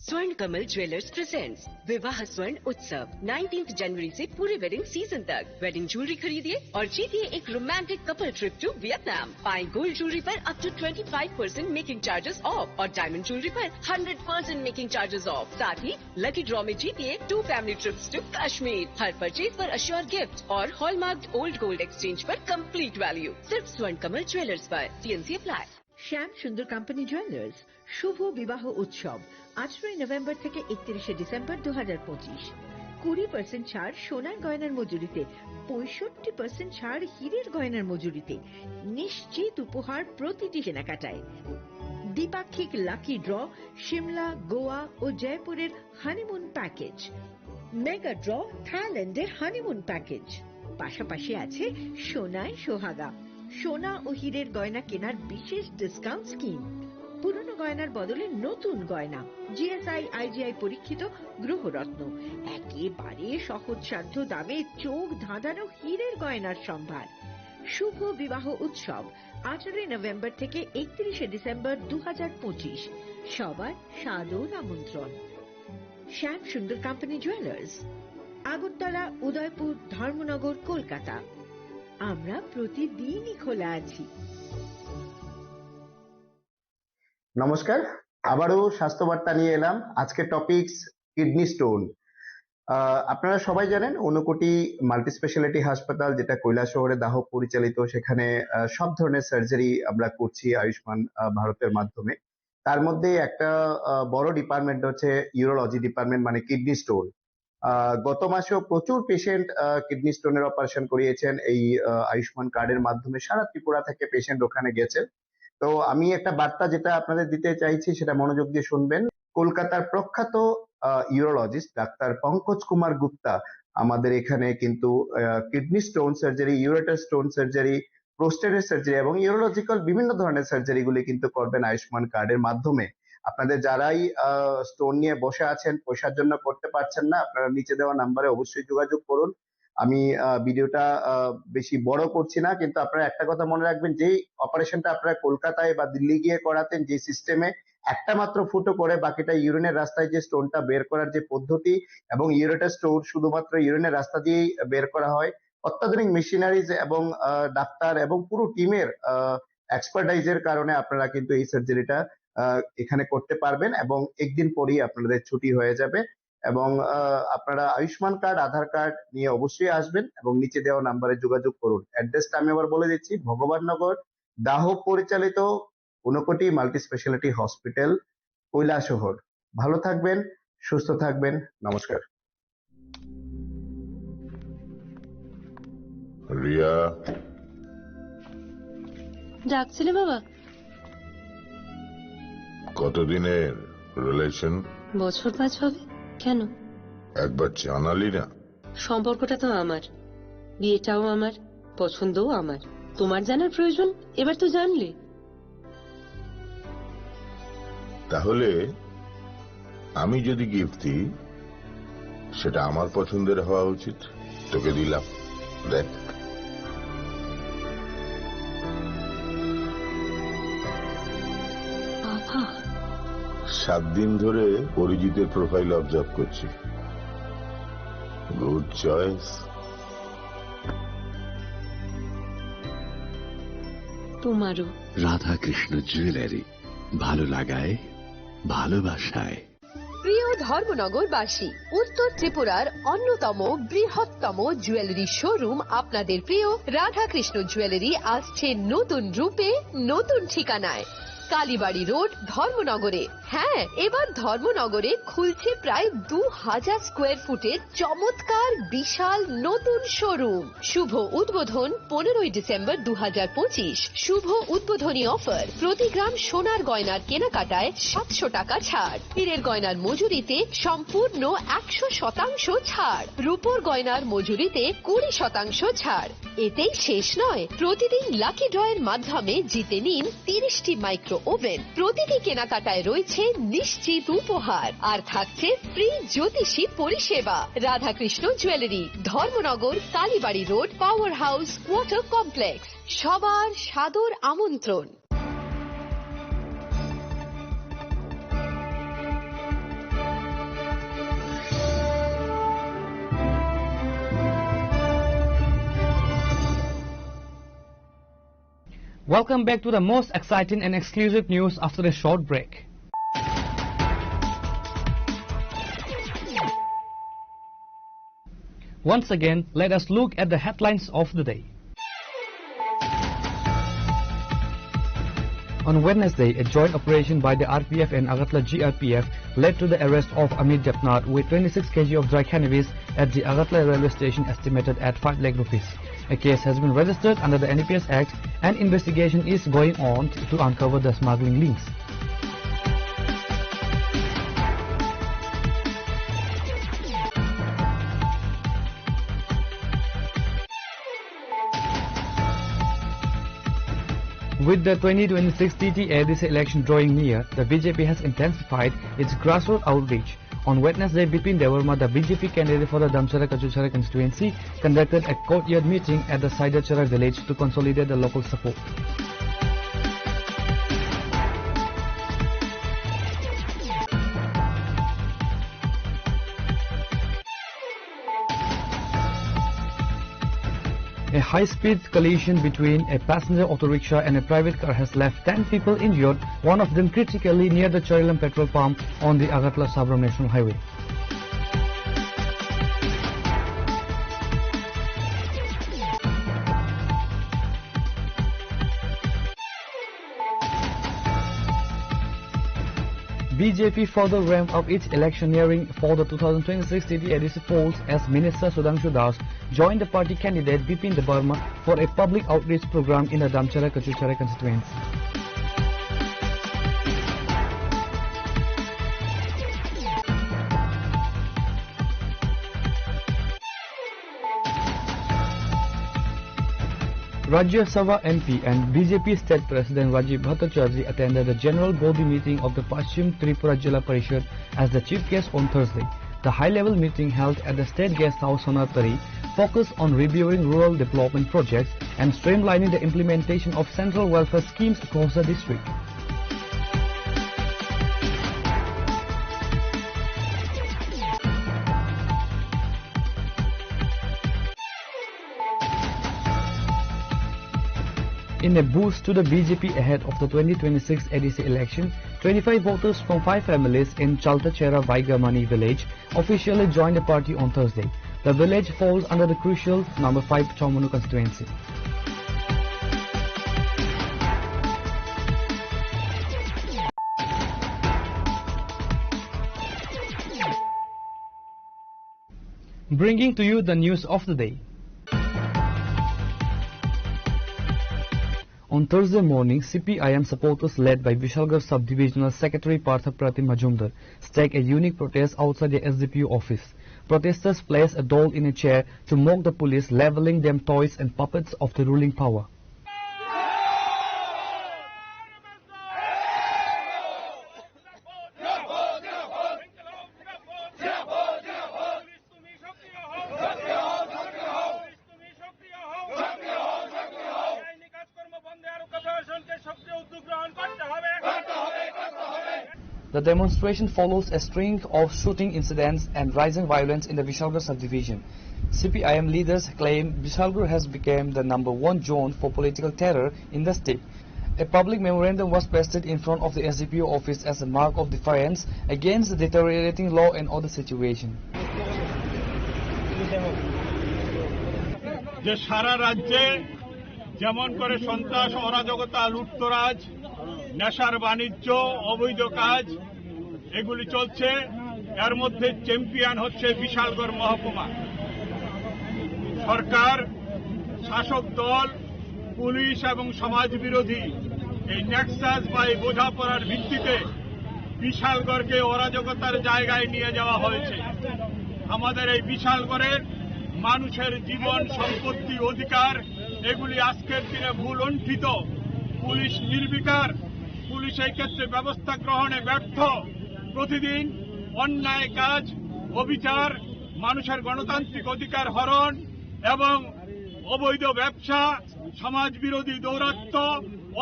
स्वर्ण Kamal jewellers presents विवाह स्वर्ण उत्सव, नाइनटीन्थ जनवरी से पूरे wedding season तक। Wedding jewellery खरीदिए और जीतिए एक romantic couple trip to Vietnam. पाएं गोल्ड ज्वेलरी पर up to twenty five percent making charges off और डायमंड ज्वेलरी पर hundred percent making charges off. साथ ही लकी ड्रॉ में जीतिए two family trips to Kashmir. हर परचेज पर अश्योर गिफ्ट और हॉलमार्क्ड ओल्ड गोल्ड एक्सचेंज पर कंप्लीट वैल्यू। सिर्फ स्वर्ण कमल ज्वेलर्स पर। TNC apply. শ্যাম সুন্দর কোম্পানি জুয়েলার্স শুভ বিবাহ উৎসব আঠারোই নভেম্বর থেকে একত্রিশে ডিসেম্বর দু হাজার পঁচিশ। কুড়ি পার্সেন্ট ছাড় সোনার গয়নার মজুরিতে, পঁয়ষট্টি পার্সেন্ট ছাড় হীরের গয়নার মজুরিতে। নিশ্চিত উপহার প্রতিটি কেনাকাটায়। দ্বিপাক্ষিক লাকি ড্র, সিমলা, গোয়া ও জয়পুরের হানিমুন প্যাকেজ। মেগা ড্র, থাইল্যান্ডের হানিমুন প্যাকেজ। পাশাপাশি আছে সোনায় সোহাগা, সোনা ও হীরের গয়না কেনার বিশেষ ডিসকাউন্ট স্কিম। পুরনো গয়নার বদলে নতুন গয়না, জিএসআই আইজিআই পরীক্ষিত গ্রহরত্ন। একেবারে সহজসাধ্য দামে চোখ ধাঁধানো হীরের গয়নার সম্ভার। শুভ বিবাহ উৎসব আঠারোই নভেম্বর থেকে একত্রিশে ডিসেম্বর দু হাজার পঁচিশ। সবার সাদর আমন্ত্রণ। শ্যাম সুন্দর কোম্পানি জুয়েলার্স, আগরতলা, উদয়পুর, ধর্মনগর, কলকাতা। আমরা প্রতিদিনই খোলা আছি। নমস্কার, আবারও স্বাস্থ্য বার্তা নিয়ে এলাম। আজকে টপিকস কিডনি স্টোন। আহ, আপনারা সবাই জানেন, ঊনকোটি মাল্টি স্পেশালিটি হাসপাতাল, যেটা কৈলাসহরে দাহক পরিচালিত, সেখানে, আহ, সব ধরনের সার্জারি আমরা করছি আয়ুষ্মান, আহ, ভারতের মাধ্যমে। তার মধ্যে একটা, আহ, বড় ডিপার্টমেন্ট হচ্ছে ইউরোলজি ডিপার্টমেন্ট, মানে কিডনি স্টোন। আহ, গত মাসেও প্রচুর পেশেন্ট, আহ, কিডনি স্টোনের অপারেশন করিয়েছেন এই, আহ, আয়ুষ্মান কার্ডের মাধ্যমে। সারা ত্রিপুরা থেকে পেশেন্ট ওখানে গেছেন। তো আমি একটা বার্তা যেটা আপনাদের দিতে চাইছি, সেটা মনোযোগ দিয়ে শুনবেন। কলকাতার প্রখ্যাত, আহ, ইউরোলজিস্ট ডাক্তার পঙ্কজ কুমার গুপ্তা আমাদের এখানে কিন্তু, আহ, kidney stone surgery, ureter stone surgery, প্রোস্টেটের সার্জারি এবং ইউরোলজিক্যাল বিভিন্ন ধরনের সার্জারিগুলি কিন্তু করবেন আয়ুষ্মান কার্ডের মাধ্যমে। আপনাদের যারাই, আহ, স্টোন নিয়ে বসে আছেন, পয়সার জন্য করতে পারছেন না, আপনারা নিচে দেওয়া নাম্বারে অবশ্যই যোগাযোগ করুন। আমি, আহ, ভিডিওটা, আহ, বেশি বড় করছি না, কিন্তু আপনারা একটা কথা মনে রাখবেন, যেই অপারেশনটা আপনারা কলকাতায় বা দিল্লি গিয়ে করাতেন, যে সিস্টেমে একটা মাত্র ফুটো করে বাকিটা ইউরিনের রাস্তায় যে স্টোনটা বের করার যে পদ্ধতি এবং ইউরেটার স্টোন শুধুমাত্র ইউরিনের রাস্তা দিয়েই বের করা হয়, অত্যাধুনিক মেশিনারিজ এবং, আহ, ডাক্তার এবং পুরো টিমের, আহ, এক্সপার্টাইজের কারণে আপনারা কিন্তু এই সার্জারিটা, আহ, এখানে করতে পারবেন এবং একদিন পরেই আপনাদের ছুটি হয়ে যাবে। এবং, আহ, আপনারা আয়ুষ্মান কার্ড, আধার কার্ড নিয়ে অবশ্যই আসবেন এবং নিচে দেওয়া নাম্বারে যোগাযোগ করুন। অ্যাড্রেসটা আমি আবার বলে দিচ্ছি, ভগবাননগর, দাহক পরিচালিত Unakoti multi speciality hospital, Kailashahar. ভালো থাকবেন, সুস্থ থাকবেন। নমস্কার। রিয়া। ডাকছিলে বাবা? কতদিনের রিলেশন? বছর পাঁচ হবে। কেন? একবার জানালি না। সম্পর্কটা তো আমার। বিয়েটাও আমার, পছন্দও আমার। তোমার জানার প্রয়োজন? এবার তো জানলে। তাহলে আমি যদি গিফট দিই, সেটা আমার পছন্দের হওয়া উচিত। তোকে দিলাম, দেখ। বাবা। সাত দিন ধরে অরিজিতের প্রোফাইল অবজার্ভ করছি। Good choice. তোমারও। রাধাকৃষ্ণ জুয়েলারি, ভালো লাগায়, ভালোবাসায়। প্রিয় ধর্মনগরবাসী, উত্তর ত্রিপুরার অন্যতম বৃহত্তম জুয়েলারি শোরুম আপনাদের প্রিয় রাধাকৃষ্ণ জুয়েলারি আসছে নতুন রূপে, নতুন ঠিকানায়। কালীবাড়ি রোড, ধর্মনগরে। হ্যাঁ, এবার ধর্মনগরে খুলছে প্রায় দু হাজার স্কোয়ার ফুটের চমৎকার বিশাল নতুন শোরুম। শুভ উদ্বোধন পনেরোই ডিসেম্বর দু হাজার পঁচিশ। শুভ উদ্বোধনী অফার, প্রতি গ্রাম সোনার গয়নার কেনাকাটায় সাতশো টাকা ছাড়, হীরের গয়নার মজুরিতে সম্পূর্ণ একশো শতাংশ ছাড়, রূপোর গয়নার মজুরিতে কুড়ি শতাংশ ছাড়। এতেই শেষ নয়, প্রতিদিন লাকি ড্রয়ের মাধ্যমে জিতে নিন তিরিশটি মাইক্রো ওভেন। প্রতিটি কেনাকাটায় রয়েছে নিশ্চিত উপহার, আর থাকছে ফ্রি জ্যোতিষী পরিষেবা। Radhakrishna jewellery, Dharmanagar, Kalibari road, power house, water complex. সবার সাদর আমন্ত্রণ। Welcome back to the most exciting and exclusive news after a short break. Once again, let us look at the headlines of the day. On Wednesday, a joint operation by the R P F and Agartala G R P F led to the arrest of Amit Debnath with twenty-six K G of dry cannabis at the Agartala railway station, estimated at five lakh rupees. A case has been registered under the N D P S Act and investigation is going on to, to uncover the smuggling links. With the twenty twenty-six T T A D C election drawing near, the B J P has intensified its grassroots outreach. On Wednesday, Bipin Debbarma, the B J P candidate for the Damchara Kachuchara constituency, conducted a courtyard meeting at the Saidarchara village to consolidate the local support. A high-speed collision between a passenger auto rickshaw and a private car has left ten people injured, one of them critically, near the Charilam petrol pump on the Agartala Sabram National Highway. B J P further ramped up its electioneering for the two thousand twenty-six T T A D C polls as Minister Sudhanshu Das joined the party candidate Bipin Debbarma for a public outreach program in the Damchara Kachuchara constituency. Rajya Sabha M P and B J P State President Rajiv Bhattacharjee attended the General Body meeting of the Paschim Tripura Jila Parishad as the chief guest on Thursday. The high-level meeting held at the State Guest House, Sonatari, focused on reviewing rural development projects and streamlining the implementation of central welfare schemes across the district. In a boost to the B J P ahead of the twenty twenty-six A D C election, twenty-five voters from five families in Chaltachera Vaigamani village officially joined the party on Thursday. The village falls under the crucial number five Chomonu constituency. Bringing to you the news of the day. On Thursday morning, C P I M supporters led by Vishalgarh Sub-Divisional Secretary Partha Pratim Majumdar staged a unique protest outside the S D P O office. Protesters placed a doll in a chair to mock the police, labeling them toys and puppets of the ruling power. The demonstration follows a string of shooting incidents and rising violence in the Vishalgarh subdivision. C P I M leaders claim Vishalgarh has become the number one zone for political terror in the state. A public memorandum was pasted in front of the S D P O office as a mark of defiance against the deteriorating law and order situation. যে সারা রাজ্যে যেমন করে সন্ত্রাস, অরাজকতা, লুটতরাজ, নেশার বাণিজ্য, অবৈধ কাজ, এগুলি চলছে। এর মধ্যে চ্যাম্পিয়ন হচ্ছে বিশালগড় মহকুমা। সরকার, শাসক দল, পুলিশ এবং সমাজ বিরোধী এই নেক্সাস বা এই বোঝাপড়ার ভিত্তিতে বিশালগড়কে অরাজকতার জায়গায় নিয়ে যাওয়া হয়েছে। আমাদের এই বিশালগড়ের মানুষের জীবন, সম্পত্তি, অধিকার, এগুলি আজকের দিনে ভূলুণ্ঠিত। পুলিশ নির্বিকার, পুলিশ এই ক্ষেত্রে ব্যবস্থা গ্রহণে ব্যর্থ। প্রতিদিন অন্যায় কাজ, অবিচার, মানুষের গণতান্ত্রিক অধিকার হরণ এবং অবৈধ ব্যবসা, সমাজ বিরোধী দৌরাত্ম্য,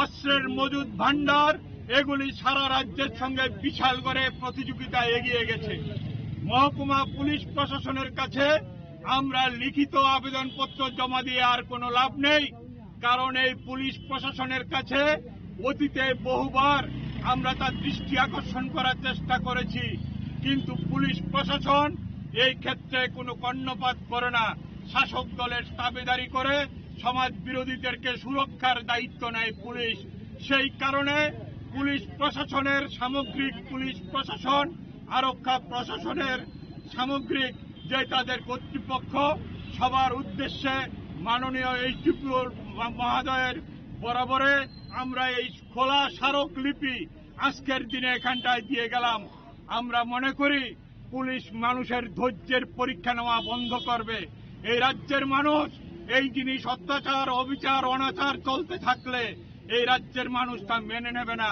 অস্ত্রের মজুদ ভাণ্ডার, এগুলি সারা রাজ্যের সঙ্গে বিশাল করে প্রতিযোগিতা এগিয়ে গেছে। মহকুমা পুলিশ প্রশাসনের কাছে আমরা লিখিত আবেদনপত্র জমা দিয়ে আর কোনো লাভ নেই, কারণ এই পুলিশ প্রশাসনের কাছে অতীতে বহুবার আমরা তার দৃষ্টি আকর্ষণ করার চেষ্টা করেছি, কিন্তু পুলিশ প্রশাসন এই ক্ষেত্রে কোনো কর্ণপাত করে না। শাসক দলের তাবেদারি করে সমাজ বিরোধীদেরকে সুরক্ষার দায়িত্ব নেয় পুলিশ। সেই কারণে পুলিশ প্রশাসনের সামগ্রিক, পুলিশ প্রশাসন, আরক্ষা প্রশাসনের সামগ্রিক যে তাদের কর্তৃপক্ষ, সবার উদ্দেশ্যে মাননীয় এইচডিপিও মহোদয়ের বরাবরে আমরা এই খোলা স্মারকলিপি আজকের দিনে এখানটায় দিয়ে গেলাম। আমরা মনে করি পুলিশ মানুষের ধৈর্যের পরীক্ষা নেওয়া বন্ধ করবে। এই রাজ্যের মানুষ এই জিনিস, অত্যাচার, অবিচার, অনাচার চলতে থাকলে এই রাজ্যের মানুষ তা মেনে নেবে না।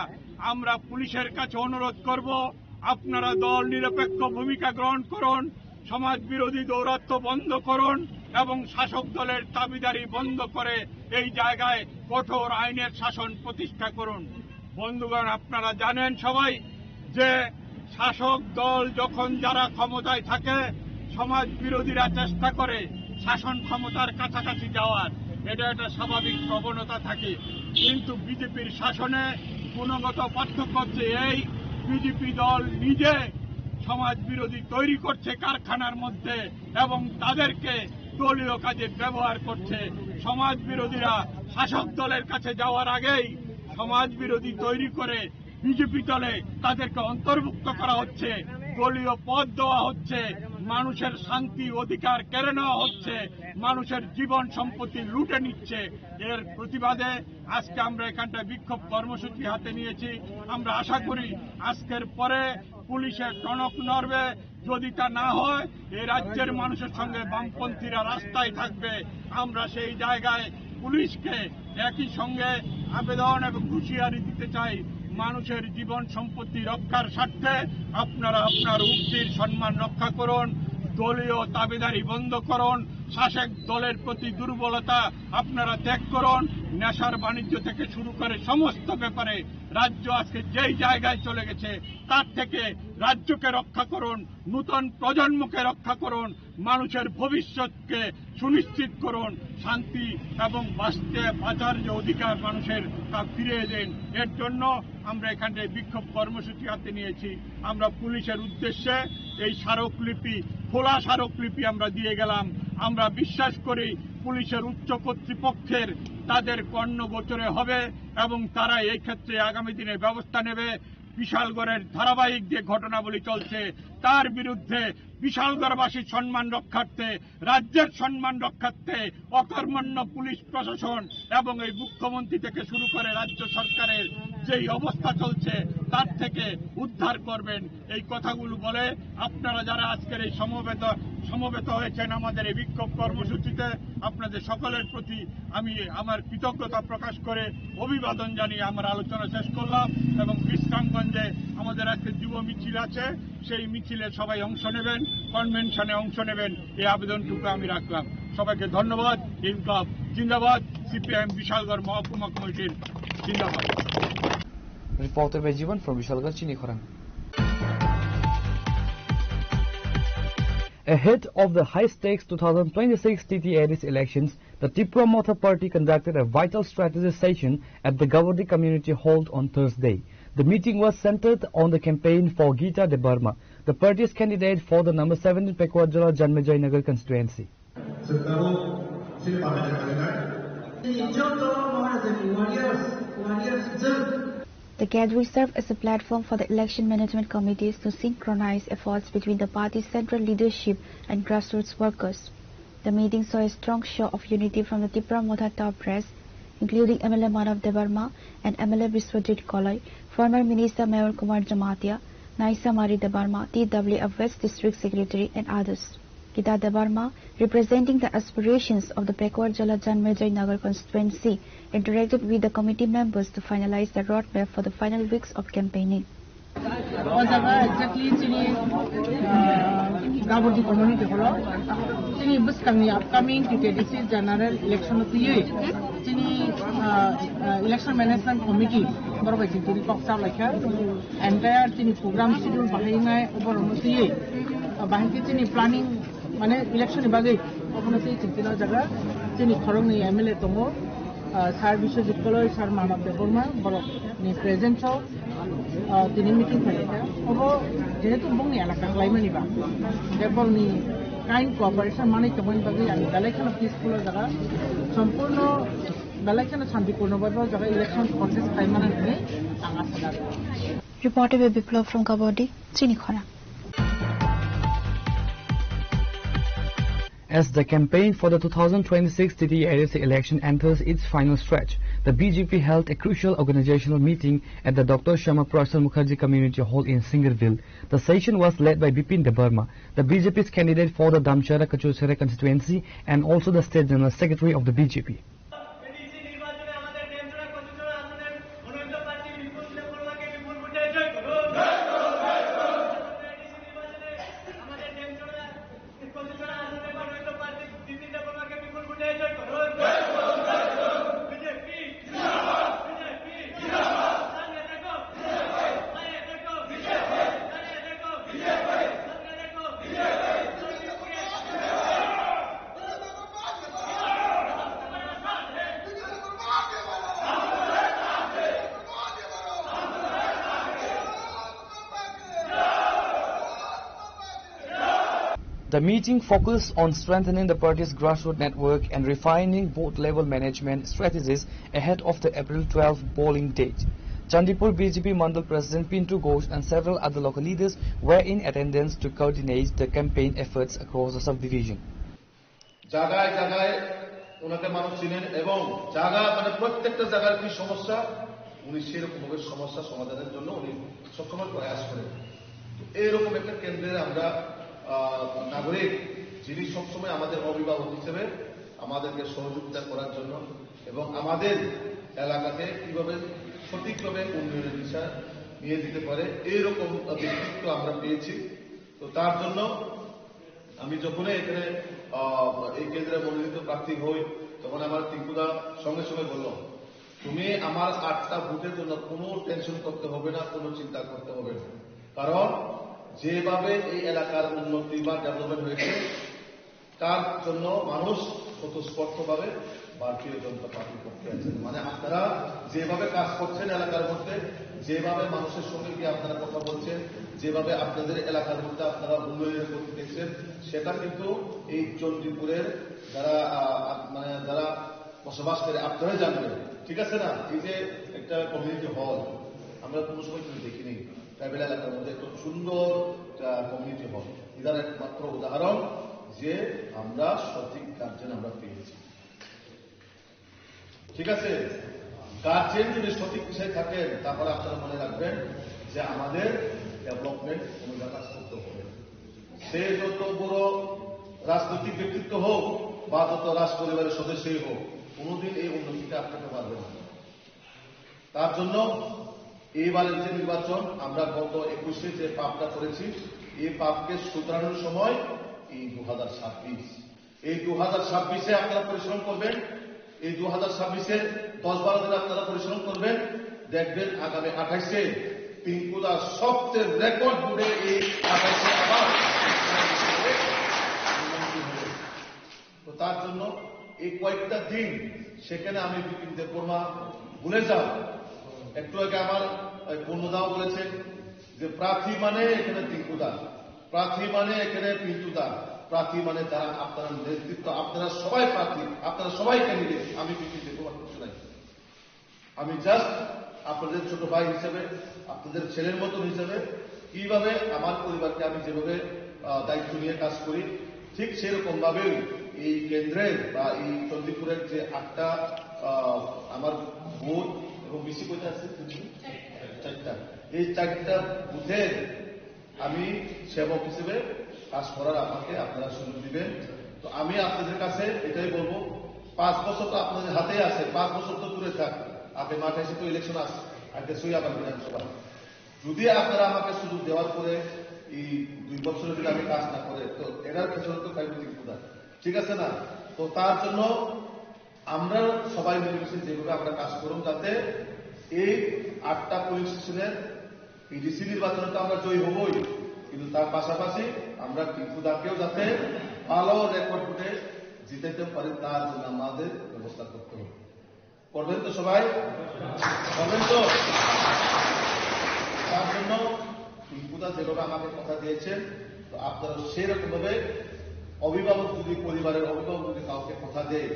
আমরা পুলিশের কাছে অনুরোধ করব, আপনারা দল নিরপেক্ষ ভূমিকা গ্রহণ করুন, সমাজ বিরোধী দৌরাত্ম্য বন্ধ করুন এবং শাসক দলের দাবিদারি বন্ধ করে এই জায়গায় কঠোর আইনের শাসন প্রতিষ্ঠা করুন। বন্ধুগণ, আপনারা জানেন সবাই যে শাসক দল যখন যারা ক্ষমতায় থাকে, সমাজ বিরোধীরা চেষ্টা করে শাসন ক্ষমতার কাছাকাছি যাওয়ার, এটা একটা স্বাভাবিক প্রবণতা থাকে। কিন্তু বিজেপির শাসনে গুণগত পার্থক্য হচ্ছে এই, বিজেপি দল নিজে সমাজ বিরোধী তৈরি করছে কারখানার মধ্যে এবং তাদেরকে দলীয় কাজে ব্যবহার করছে। সমাজ বিরোধীরা শাসক দলের কাছে যাওয়ার আগেই সমাজ বিরোধী তৈরি করে বিজেপি দলে তাদেরকে অন্তর্ভুক্ত করা হচ্ছে, দলীয় পদ দেওয়া হচ্ছে, মানুষের শান্তি অধিকার কেড়ে নেওয়া হচ্ছে, মানুষের জীবন সম্পত্তি লুটে নিচ্ছে। এর প্রতিবাদে আজকে আমরা এখানটায় বিক্ষোভ কর্মসূচি হাতে নিয়েছি। আমরা আশা করি আজকের পরে পুলিশের টনক নড়বে। যদি তা না হয়, এই রাজ্যের মানুষের সঙ্গে বামপন্থীরা রাস্তায় থাকবে। আমরা সেই জায়গায় পুলিশকে একই সঙ্গে আবেদন এবং হুঁশিয়ারি দিতে চাই, মানুষের জীবন সম্পত্তি রক্ষার স্বার্থে আপনারা আপনার উক্তির সম্মান রক্ষা করুন, দলীয় দাবিদারি বন্ধ করুন, শাসক দলের প্রতি দুর্বলতা আপনারা ত্যাগ করুন। নেশার বাণিজ্য থেকে শুরু করে সমস্ত ব্যাপারে রাজ্য আজকে যেই জায়গায় চলে গেছে, তার থেকে রাজ্যকে রক্ষা করুন, নূতন প্রজন্মকে রক্ষা করুন, মানুষের ভবিষ্যৎকে সুনিশ্চিত করুন, শান্তি এবং বাঁচতে, বাঁচার যে অধিকার মানুষের, তা ফিরিয়ে দিন। এর জন্য আমরা এখানে বিক্ষোভ কর্মসূচি হাতে নিয়েছি। আমরা পুলিশের উদ্দেশ্যে এই স্মারকলিপি, খোলা স্মারকলিপি আমরা দিয়ে গেলাম। আমরা বিশ্বাস করি পুলিশের উচ্চ কর্তৃপক্ষের, তাদের কর্ণগোচরে হবে এবং তারা এই ক্ষেত্রে আগামী দিনে ব্যবস্থা নেবে। বিশালগড়ের ধারাবাহিক যে ঘটনাবলী চলছে, তার বিরুদ্ধে বিশালগড়বাসীর সম্মান রক্ষার্থে, রাজ্যের সম্মান রক্ষার্থে অকর্মণ্য পুলিশ প্রশাসন এবং এই মুখ্যমন্ত্রী থেকে শুরু করে রাজ্য সরকারের যেই অবস্থা চলছে, তার থেকে উদ্ধার করবেন। এই কথাগুলো বলে আপনারা যারা আজকের এই সমবেত সমবেত হয়েছেন আমাদের এই বিক্ষোভ কর্মসূচিতে। আপনাদের সকলের প্রতি আমি আমার কৃতজ্ঞতা প্রকাশ করে অভিবাদন জানিয়ে আমার আলোচনা শেষ করলাম এবং বিশ্রামগঞ্জে আমাদের আজকে যুব মিছিল আছে, সেই মিছিলে সবাই অংশ নেবেন, কনভেনশনে অংশ নেবেন, এই আবেদনটুকু আমি রাখলাম। সবাইকে ধন্যবাদ। ইনকলাব জিন্দাবাদ, সিপিআইএম বিশালগড় মহকুমা কমিটির জিন্দাবাদ। Reporter by Jiban from Vishalgarh, Chinikhorang. Ahead of the high-stakes two thousand twenty-six T T A D C elections, the Tipra Motha Party conducted a vital strategy session at the Gabodi Community Hall on Thursday. The meeting was centered on the campaign for Geeta Debbarma, the party's candidate for the number seventeen Pekwar Jala Janmejai Nagar constituency. The gathering served as a platform for the election management committees to synchronize efforts between the party's central leadership and grassroots workers. The meeting saw a strong show of unity from the Tipra Motha top brass, including M L A Manav Debbarma and M L A Biswajit Koloi, former Minister Meyon Kumar Jamatia, Naisa Mari Debbarma, T W F West District Secretary, and others. Geeta Debbarma, representing the aspirations of the Pekwar Jala Janmejai Nagar constituency, interacted with the committee members to finalize the roadmap for the final weeks of campaigning. O jaga exactly chini, ah, Gabodi community holo, chini bwskangni upcoming T T A D C general election o twiwi chini, ah, ah, election management committee borok bai chini kok chalaikha. Entire chini program schedule bahai wngnai, oborokno twiwi, ah, bahai khe chini planning, mane, election ni bagwi obono twiwi chini o jaga chini khoroknwi M L A tongo, ah, Sir Biswajit Koloi, Sir Manav Debbarma, borokni presence o, ah, tini meeting khlaikha. Obo jehetu bongni elaka khlaimani ba, tei borokni kind cooperation manwi tongmani bagwi ang belai kheno peaceful o jaga, sompurno belai kheno santipurno bai o jaga election contest khlai mano hinwi ang asa lago. Reported by Biplab from Gabodi, Chinikhorang. As the campaign for the two thousand twenty-six T T A D C election enters its final stretch, the B J P held a crucial organizational meeting at the Doctor Shyama Prasad Mukherjee Community Hall in Singerville. The session was led by Bipin Debbarma, the B J P's candidate for the Damcherra Kachuchera constituency and also the State General Secretary of the B J P. The meeting focused on strengthening the party's grassroots network and refining booth-level management strategies ahead of the April twelfth polling date. Chandipur B J P Mandal President Pintu Ghosh and several other local leaders were in attendance to coordinate the campaign efforts across the subdivision. জায়গায় জায়গায় ওনাকে মানুষ চিনেন এবং জায়গা, মানে, প্রত্যেকটা জায়গার কি সমস্যা উনি সেরকম ভাবে সমস্যা সমাধানের জন্য উনি সবসময় প্রয়াস করেন। তো এইরকম একটা কেন্দ্রের আমরা, আহ, নাগরিক, যিনি সবসময় আমাদের অভিভাবক হিসেবে আমাদেরকে সহযোগিতা করার জন্য এবং আমাদের এলাকাতে কিভাবে সঠিকভাবে উন্নয়নের দিশা নিয়ে দিতে পারে, এইরকম ব্যক্তিত্ব আমরা পেয়েছি। তো তার জন্য আমি যখনই এখানে, আহ, এই কেন্দ্রে মনোনীত প্রার্থী হই, তখন আমার টিঙ্কুদা সঙ্গে সঙ্গে বলল, "তুমি আমার আটটা ভোটের জন্য কোনো টেনশন করতে হবে না, কোনো চিন্তা করতে হবে না, কারণ যেভাবে এই এলাকার উন্নতি বা ডেভেলপমেন্ট হয়েছে, তার জন্য মানুষ স্বতঃস্ফূর্তভাবে ভারতীয় জনতা পার্টির পক্ষে আছেন।" মানে, আপনারা যেভাবে কাজ করছেন এলাকার মধ্যে, যেভাবে মানুষের সঙ্গে গিয়ে আপনারা কথা বলছেন, যেভাবে আপনাদের এলাকার মধ্যে আপনারা উন্নয়নের গতি দেখছেন, সেটা কিন্তু এই চণ্ডীপুরের যারা, আহ, আপ-, মানে, যারা বসবাস করে, আপনারাই জানবেন, ঠিক আছে না? এই যে একটা কমিউনিটি হল, আমরা কোনো সময় কিন্তু দেখিনি ট্রাইবেল এলাকার মধ্যে এত সুন্দর, আহ, কমিউনিটি হল। এটার একমাত্র উদাহরণ যে আমরা সঠিক গার্জেন আমরা পেয়েছি। ঠিক আছে, গার্জেন যদি সঠিক দিশায় থাকেন, তাহলে আপনারা মনে রাখবেন যে আমাদের ডেভেলপমেন্ট কোনো জায়গা স্তব্ধ হবে না। সে যত বড় রাজনৈতিক ব্যক্তিত্ব হোক বা যত রাজ পরিবারের সদস্যই হোক, কোনোদিন এই উন্নতিতে আটকাতে পারবে না। তার জন্য এইবারের যে নির্বাচন, আমরা গত একুশে যে পাপটা করেছি, এই পাপকে শুধরানোর সময় এই দু হাজার ছাব্বিশ। এই দু হাজার ছাব্বিশে আপনারা পরিশ্রম করবেন, এই দু হাজার ছাব্বিশের দশ বারো দিন আপনারা পরিশ্রম করবেন, দেখবেন আগামী আঠাইশে টিঙ্কুদা সবচেয়ে রেকর্ড ভোটে এই আঠাইশে আবার নির্বাচিত হবে। তো তার জন্য এই কয়েকটা দিন সেখানে আমি বিপিন দেববর্মা ভুলে যাও। একটু আগে আমার ওই পূর্ণদাও বলেছে যে প্রার্থী মানে এখানে টিঙ্কুদা, প্রার্থী মানে এখানে পিন্টুদা, প্রার্থী মানে যারা আপনারা নেতৃত্ব, আপনারা সবাই প্রার্থী, আপনারা সবাই ক্যান্ডিডেট, আমি বিপিন দেববর্মা কিছু নাই। আমি জাস্ট আপনাদের ছোট ভাই হিসেবে, আপনাদের ছেলের মতন হিসেবে কিভাবে আমার পরিবারকে আমি যেভাবে, আহ, দায়িত্ব নিয়ে কাজ করি, ঠিক সেরকম ভাবেই এই কেন্দ্রের বা এই চণ্ডীপুরের যে আটটা, আহ, আমার বুথ এবং বিসি কয়টা আছে? চারটা। এই চারটা বুথের আমি সেবক হিসেবে কাজ করার আমাকে আপনারা সুযোগ দিবেন। তো আমি আপনাদের কাছে এটাই বলবো, পাঁচ বছর তো আপনাদের হাতেই আছে, পাঁচ বছর তো দূরে থাক, আপনি মাঠে এসে তো ইলেকশন আছে, আগে সই আবার বিধানসভা। যদি আপনারা আমাকে সুযোগ দেওয়ার পরে এই দুই বছরের যদি আমি কাজ না করে, তো এরার পেছনে তো খাইব টিঙ্কুদা, ঠিক আছে না? তো তার জন্য আমরা সবাই মিলেমিশে যেভাবে আমরা কাজ করুন, যাতে এই আটটা পুলিং স্টেশনের এডিসি নির্বাচনে তো আমরা জয়ী হবই, কিন্তু তার পাশাপাশি আমরা টিঙ্কুদাকেও যাতে ভালো রেকর্ড ভোটে জিতাইতে পারি, তার জন্য আমাদের ব্যবস্থা করতে হবে। করবেন তো সবাই? করবেন তো? তার জন্য টিঙ্কুদা যেভাবে আমাকে কথা দিয়েছেন, তো আপনারা সেই রকম ভাবে অভিভাবক যদি, পরিবারের অভিভাবক যদি কাউকে কথা দেয়,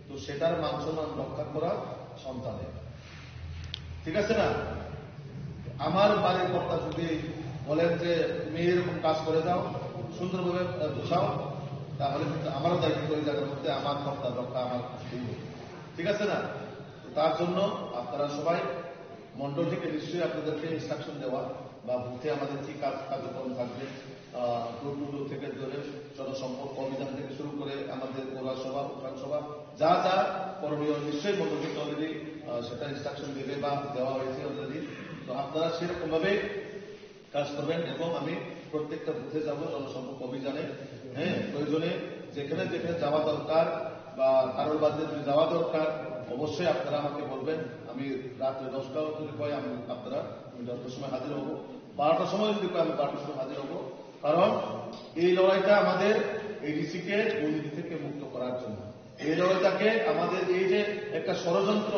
তো সেটার মান সম্মান রক্ষা করা সন্তানের, ঠিক আছে না? আমার বাড়ির কর্তা যদি বলেন যে তুমি এরকম কাজ করে যাও, সুন্দরভাবে, আহ, গুছাও, তাহলে কিন্তু আমারও দায়িত্ব ওই জায়গার মধ্যে আমার কর্তার রক্ষা আমার করতেই হবে। ঠিক আছে না? তো তার জন্য আপনারা সবাই মণ্ডল থেকে নিশ্চয়ই আপনাদেরকে ইনস্ট্রাকশন দেওয়া বা বুথে আমাদের কি কাজ কার্যক্রম থাকবে, আহ, ডোর টু ডোর থেকে ধরে জনসম্পর্ক অভিযান থেকে শুরু করে আমাদের পৌর সভা, উত্থান সভা, যা যা করণীয় নিশ্চয়ই মণ্ডল থেকে অলরেডি, আহ, সেটা ইনস্ট্রাকশন দেবে বা দেওয়া হয়েছে অলরেডি। তো আপনারা সেরকম ভাবে কাজ করবেন এবং আমি প্রত্যেকটা বুথে যাব জনসম্পর্ক অভিযানে। হ্যাঁ, প্রয়োজনে যেখানে যেখানে যাওয়া দরকার বা কারোর বাড়িতে যদি যাওয়া দরকার, অবশ্যই আপনারা আমাকে বলবেন। আমি রাত্রে দশটা যদি হয়, আমি আপনারা, আমি দশটার সময় হাজির হব, বারোটার সময় যদি হয়, আমি বারোটার সময় হাজির হব। কারণ এই লড়াইটা আমাদের এডিসি কে দুর্নীতি থেকে মুক্ত করার জন্য। এই লড়াইটাকে আমাদের এই যে একটা ষড়যন্ত্র,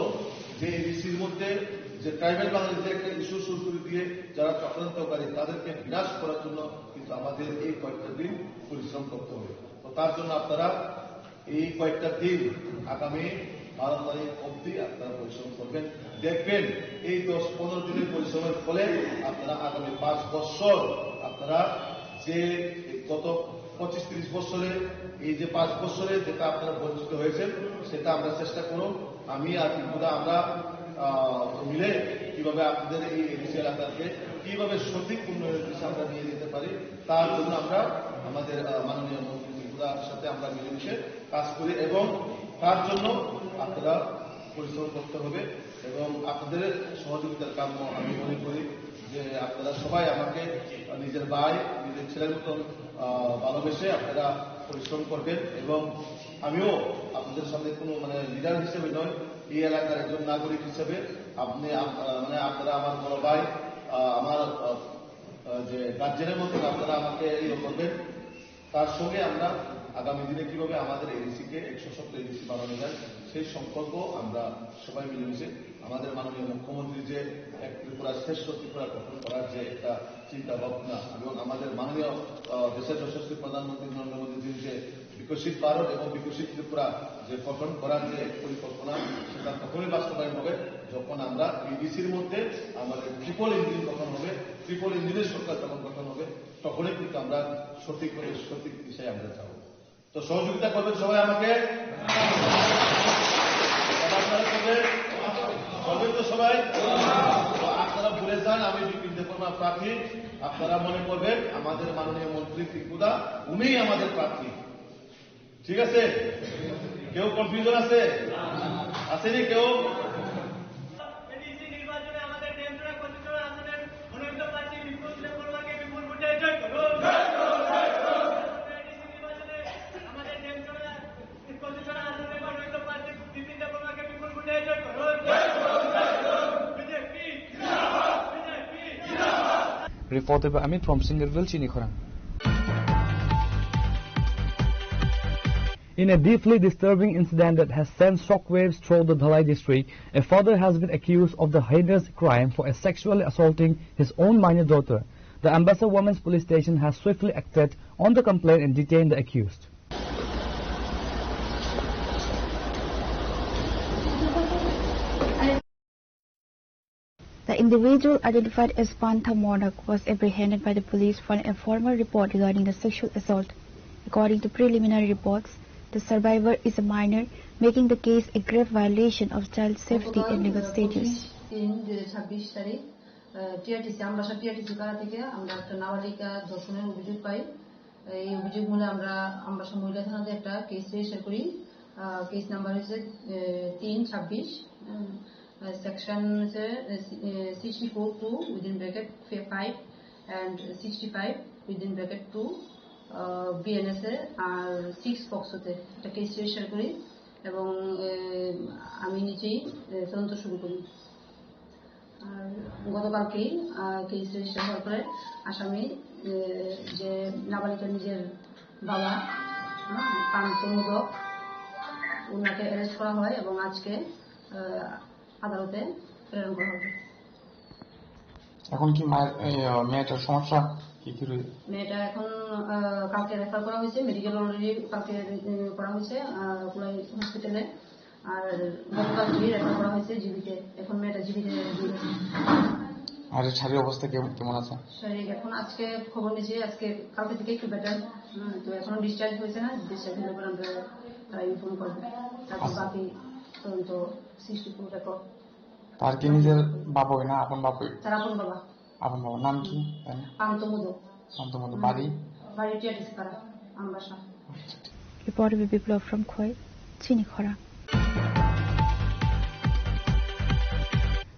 যে এডিসির মধ্যে যে ট্রাইবাল বাঙালিদের একটা ইস্যু শুরু করে দিয়ে যারা চক্রান্তকারী, তাদেরকে বিনাশ করার জন্য কিন্তু আমাদের এই কয়েকটা দিন পরিশ্রম করতে হবে। তো তার জন্য আপনারা এই কয়েকটা দিন, আগামী বারো তারিখ অবধি আপনারা পরিশ্রম করবেন। দেখবেন এই দশ পনেরো দিনের পরিশ্রমের ফলে আপনারা আগামী পাঁচ বছর আপনারা যে গত পঁচিশ ত্রিশ বছরে, এই যে পাঁচ বছরে যেটা আপনারা বঞ্চিত হয়েছেন, সেটা আমরা চেষ্টা করুন। আমি আর টিঙ্কুদা আমরা, আহ, মিলে কিভাবে আপনাদের এই এডিসি এলাকাকে কিভাবে সঠিক উন্নয়নের দিশা আমরা নিয়ে যেতে পারি, তার জন্য আমরা আমাদের, আহ, মাননীয় মন্ত্রী টিঙ্কুদার সাথে আমরা মিলেমিশে কাজ করি এবং তার জন্য আপনারা পরিশ্রম করতে হবে এবং আপনাদের সহযোগিতার কাম্য আমি মনে করি যে আপনারা সবাই আমাকে নিজের ভাই, নিজের ছেলের মতন, আহ, ভালোবেসে আপনারা পরিশ্রম করবেন এবং আমিও আপনাদের সামনে কোনো মানে লিডার হিসেবে নয়, এই এলাকার একজন নাগরিক হিসেবে আপনি আম-, আহ, মানে আপনারা আমার বড় ভাই, আহ, আমার, আহ, আহ, যে গার্জেনের মতন আপনারা আমাকে ইয়ে করবেন। তার সঙ্গে আমরা আগামী দিনে কিভাবে আমাদের এডিসি কে একশো সত্তর এডিসি বানানো যায়, সেই সংকল্প আমরা সবাই মিলেমিশে আমাদের মাননীয় মুখ্যমন্ত্রী যে এক ত্রিপুরা শ্রেষ্ঠ ত্রিপুরা গঠন করার যে একটা চিন্তা ভাবনা এবং আমাদের মাননীয়, আহ, দেশের যশস্বী প্রধানমন্ত্রী নরেন্দ্র মোদীজির যে বিকশিত ভারত এবং বিকশিত ত্রিপুরা যে গঠন করার যে পরিকল্পনা, সেটা তখনই বাস্তবায়ন হবে যখন আমরা এডিসির মধ্যে আমাদের ট্রিপল ইঞ্জিন গঠন হবে। ট্রিপল ইঞ্জিনের সরকার যখন গঠন হবে, তখনই কিন্তু আমরা সঠিকভাবে সঠিক দিশায় আমরা যাব। তো সহযোগিতা করবেন সবাই আমাকে? আপনারা করবেন? করবেন তো সবাই? তো আপনারা ভুলে যান, আমি বিপিন দেববর্মা প্রার্থী। আপনারা মনে করবেন আমাদের মাননীয় মন্ত্রী টিঙ্কুদা, উনিই আমাদের প্রার্থী। ঠিক আছে? কেউ কনফিউশন আছে? আছে নি কেউ? এডিসি নির্বাচনে আমাদের ডেমজোড়া কচুছড়া আসনের মনোনীত প্রার্থী বিপুল দেববর্মাকে বিপুল ভোটে জয় করুন। এডিসি নির্বাচনে আমাদের ডেমজোড়া কচুছড়া আসনের মনোনীত প্রার্থী বিপিন দেববর্মাকে বিপুল ভোটে জয় করুন। বিজেপি জিন্দাবাদ, বিজেপি জিন্দাবাদ। Reported by Amit from Singerville, Chinikhorang. In a deeply disturbing incident that has sent shockwaves throughout the Dhalai district, a father has been accused of the heinous crime for sexually assaulting his own minor daughter. The Ambassa Women's Police Station has swiftly acted on the complaint and detained the accused. The individual identified as Pantha Monak was apprehended by the police for an informal report regarding the sexual assault. According to preliminary reports, the survivor is a minor, making the case a grave violation of child safety and legal status. তিন দুই হাজার ছাব্বিশ তারিখ, আহ, টিআরটিসি, আমবাসা টিআরটিসি পাড়া থেকে আমরা একটা নাবালিকা ধর্ষণের অভিযোগ পাই। এই অভিযোগ মূলে আমরা আমবাসা মহিলা থানাতে একটা কেস রেজিস্টার করি। আহ, কেস নাম্বার হচ্ছে, আহ, তিন ছাব্বিশ। উম, আহ, সেকশন হচ্ছে, ah, C-, ah, sixty four two within bracket five and sixty five within bracket two, ah, BNSA আর সিক্স পক্সোতে একটা কেস রেজিস্টার করি এবং, আহ, আমি নিজেই, আহ, তদন্ত শুরু করি। আর গতকালকেই, আহ, কেস রেজিস্টার হওয়ার পরে আসামি, আহ, যে নাবালিকা নিজের বাবা, হ্যাঁ, কান্ত মোদক, ওনাকে অ্যারেস্ট করা হয় এবং আজকে, আহ, আদালতে প্রেরণ করা হবে। এখন কি মায়ের, এই, আহ, মেয়েটার সমস্যা কি কি রয়েছে? মেয়েটা এখন, আহ, কালকে রেফার করা হয়েছে, মেডিকেল অলরেডি কালকে, উম, করা হয়েছে, আহ, কুলাই হসপিটালে। আর গতকালকে রেফার করা হয়েছে জিবিতে। এখন মেয়েটা জিবিতে রয়েছে। আর শারীরিক অবস্থা কেমন, কেমন আছে? শারীরিক এখন আজকে খবর নিয়েছি, আজকে কালকে থেকে একটু বেটার। হুম, তো এখনো ডিসচার্জ হয়েছে না, ডিসচার্জ হলে পরে আমরা তারা ইনফর্ম করবো। তারপর আচ্ছা। বাকি তদন্ত সিক্সটি ফোর রেকর্ড। তার কি নিজের বাবা হয় না, আপন বাবা হয়? তার আপন বাবা। আপন বাবা নাম কি? তাই না? কান্ত মোদক। কান্ত মোদক। হুম। বাড়ি? বাড়ি টিআরটিসি পাড়া, Ambassa. Reported by Biplab from Khoi, Chinikhorang.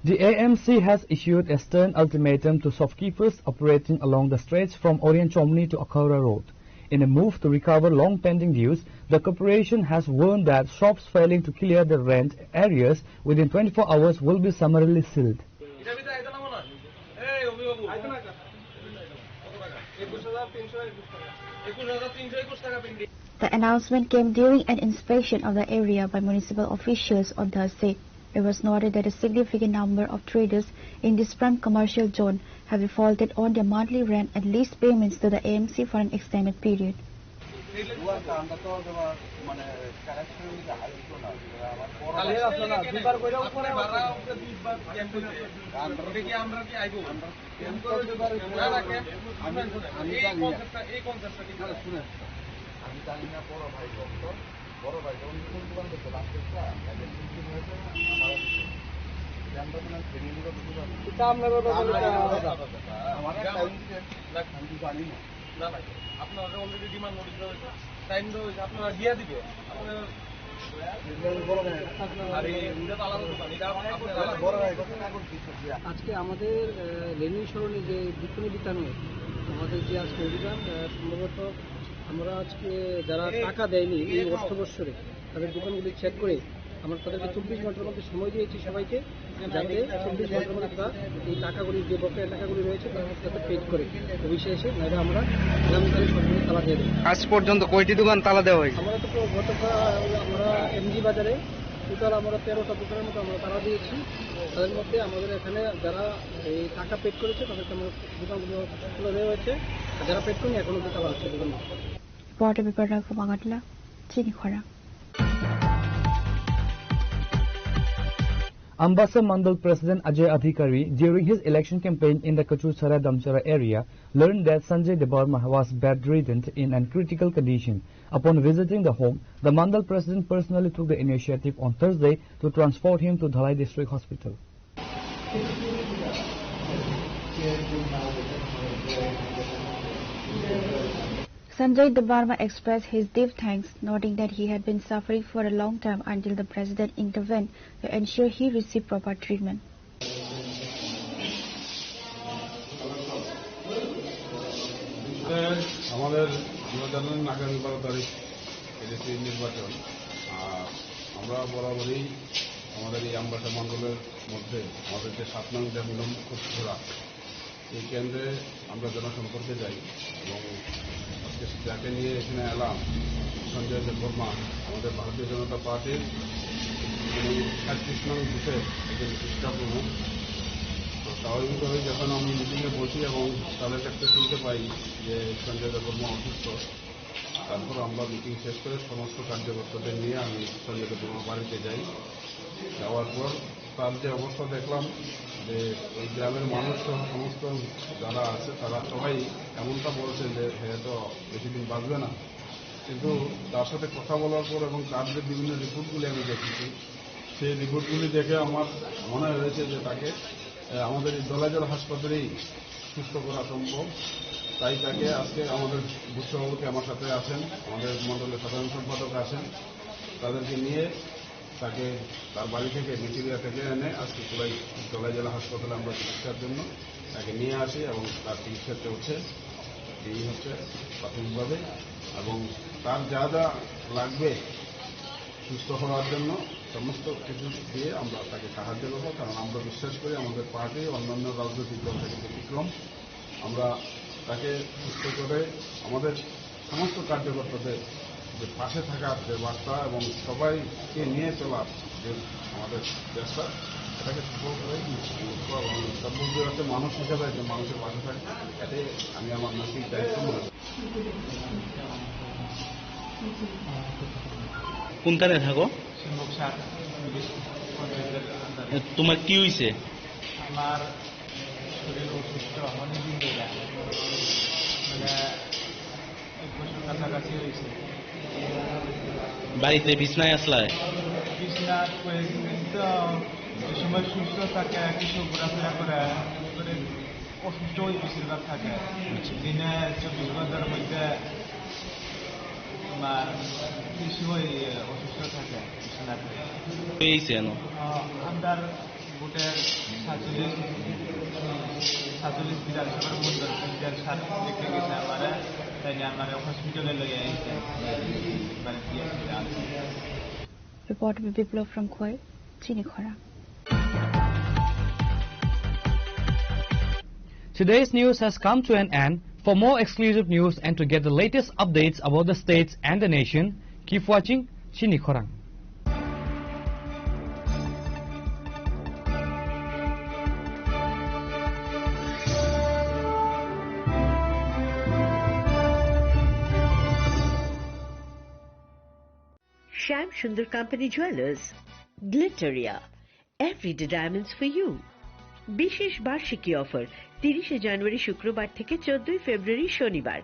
The A M C has issued a stern ultimatum to shopkeepers operating along the stretch from Orian Chomni to Akhaura Road. In a move to recover long pending dues, the corporation has warned that shops failing to clear the rent arrears within twenty-four hours will be summarily sealed. The announcement came during an inspection of the area by municipal officials on Thursday. It was noted that a significant number of traders in this prime commercial zone have defaulted on their monthly rent and lease payments to the A M C for an extended period. না, না, camp, camp করে দুইবার ক্যাম্প হইছে। আমরা কি, আমরা কি আইবো? আমরা ক্যাম্প করে দুইবার হইছে। না, না, ক্যাম্প, আমি, শুনেন, শুনেন, আমি এই জানি না। কনসেপ্টটা, এই কনসেপ্টটা কি? না, না, শুনেন। আমি জানি না, বড় ভাই ডক্টর, বড় ভাই যখন কোন দোকান করতে লাস্ট একটা, একটা সিস্টেম হয়েছে, আমার এটা আমরা তো না ট্রেনিং গুলো বুঝতে পারবো। এটা আপনারা ব্যাপারে আমার একটা ইনসিডেন্ট, আমি তো জানি না। না, না, আপনারা অলরেডি ডিমান্ড নোটিশ দেওয়া হয়েছে, সাইন দেওয়া হয়েছে, আপনারা দিয়ে দিবে। আপনারা আর এই উড়ে পালানো দোকান, এটা আপনারা আজকে আমাদের, আহ, লেনিন স্মরণে যে বিক্ষোভ বিতানে আমাদের যে আজকে অভিযান, আহ, সম্ভবত আমরা আজকে যারা টাকা দেয়নি এই অর্থ বৎসরে, তাদের দোকানগুলি চেক করে আমরা তাদেরকে চব্বিশ ঘন্টার মধ্যে সময় দিয়েছি সবাইকে, যাতে চব্বিশ ঘন্টার মধ্যে তারা এই টাকাগুলি, যে বকেয়া টাকাগুলি রয়েছে, তারা যাতে পেড করে অফিসে এসে, নাহলে আমরা আগামীকাল সবগুলো তালা দিয়ে দেবো। আজ পর্যন্ত কয়টি দোকান তালা দেওয়া হয়েছে? আমরা তো পুরো গত প্রায় আমরা এমজি বাজারে টোটাল আমরা তেরোটা দোকানের মতো আমরা তালা দিয়েছি। তাদের মধ্যে আমাদের এখানে যারা এই টাকা পেড করেছে, তাদেরকে আমরা দোকানগুলো খুলে দেওয়া হয়েছে। আর যারা পেড করেনি, এখনো দোকান আছে দোকান। Reporter Biparna Kumagatla, Chinikhorang. Ambassa Mandal President Ajay Adhikari, during his election campaign in the Kachuchara Damchara area, learned that Sanjay Debbarma was bedridden in an critical condition. Upon visiting the home, the Mandal President personally took the initiative on Thursday to transport him to Dhalai District Hospital. Sanjay Debbarma expressed his deep thanks, noting that he had been suffering for a long time until the president intervened to ensure he received proper treatment. আমাদের, আমরা জানেন আগামী বারো তারিখ এডিসি নির্বাচন। আর আমরা বরাবরই আমাদের এই আমবাসা মণ্ডলের মধ্যে আমাদের যে সাত নং ডেমডম খুচরা, এই কেন্দ্রে আমরা জনসম্পর্কে যাই এবং আজকে যাকে নিয়ে এখানে এলাম, সঞ্জয় দেববর্মা, আমাদের ভারতীয় জনতা পার্টির সাঁইত্রিশ নং বুথের একজন বিশিষ্ট প্রমুখ। তো স্বাভাবিকভাবেই যখন আমি মিটিংয়ে বসি এবং তাদের কাছ থেকে শুনতে পাই যে সঞ্জয় দেববর্মা অসুস্থ, তারপর আমরা মিটিং শেষ করে সমস্ত কার্যকর্তাদের নিয়ে আমি সঞ্জয় দেববর্মার বাড়িতে যাই। যাওয়ার পর তার যে অবস্থা দেখলাম, যে এই গ্রামের মানুষ সহ সমস্ত যারা আছে, তারা সবাই এমনটা বলছেন যে হ্যাঁ, তো বেশি দিন বাঁচবে না। কিন্তু তার সাথে কথা বলার পর এবং তার যে বিভিন্ন রিপোর্টগুলি আমি দেখেছি, সেই রিপোর্টগুলি দেখে আমার মনে হয়েছে যে তাকে, আহ, আমাদের এই ধলাইজলা হাসপাতালেই সুস্থ করা সম্ভব। তাই তাকে আজকে আমাদের বুথ সভাপতি আমার সাথে আছেন, আমাদের মণ্ডলের সাধারণ সম্পাদক আছেন, তাদেরকে নিয়ে তাকে তার বাড়ি থেকে, মেচুরিয়া থেকে এনে আজকে কুলাই, ধলাইজলা হাসপাতালে আমরা চিকিৎসার জন্য তাকে নিয়ে আসি এবং তার চিকিৎসা চলছে। এই হচ্ছে প্রাথমিকভাবে, এবং তার যা যা লাগবে সুস্থ হওয়ার জন্য সমস্ত কিছু দিয়ে আমরা তাকে সাহায্য করবো, কারণ আমরা বিশ্বাস করি আমাদের পার্টি অন্যান্য রাজনৈতিক দল থেকে ব্যতিক্রম। আমরা তাকে সুস্থ করে আমাদের সমস্ত কার্যকর্তাদের যে পাশে থাকার যে বার্তা এবং সবাইকে নিয়ে চলার যে আমাদের চেষ্টা, এটাকে সফল করে এবং সর্বভারতীয় মানুষ হিসেবে একজন মানুষের পাশে থাকে, এটাই আমি আমার নৈতিক দায়িত্ব মনে করি। কোনখানে থাকো? সম্মুখ সাত পুলিশ পঞ্চায়েতের আন্ডারে। এ, তোমার কি হইছে? আমার শরীর অসুস্থ, অনেকদিন ধরে। মানে, এক বছর কাছাকাছি হয়েছে। বাড়িতে বিছনায় আসলায়? বিছনা কয়েকদিন তো যে সময় সুস্থ থাকে, কিছু ঘোরাফেরা করে, করে অসুস্থ হয়ে বেশিরভাগ থাকে। দিনে চব্বিশ ঘন্টার মধ্যে তোমার কিছু হয়ে অসুস্থ থাকে বিছনাতে। এই যেন। আহ, আন্ডার বুথের সাতচল্লিশ, সাতচল্লিশ বিধানসভার মন্ডল বিধানসভা দেখতে গেছে আমারে, তাই নিয়ে আমারে হসপিটালে লইয়া আইছে। মানে, কি আছে, আছে। Report by Biplab from Khowai, Chini Khorang. Today's news has come to an end. For more exclusive news and to get the latest updates about the states and the nation, keep watching Chini Khorang. Shyam Sundar Company Jewelers, Glitteria, everyday diamonds for you. বিশেষ বার্ষিকী অফার, তিরিশে জানুয়ারি শুক্রবার থেকে চোদ্দই ফেব্রুয়ারি শনিবার।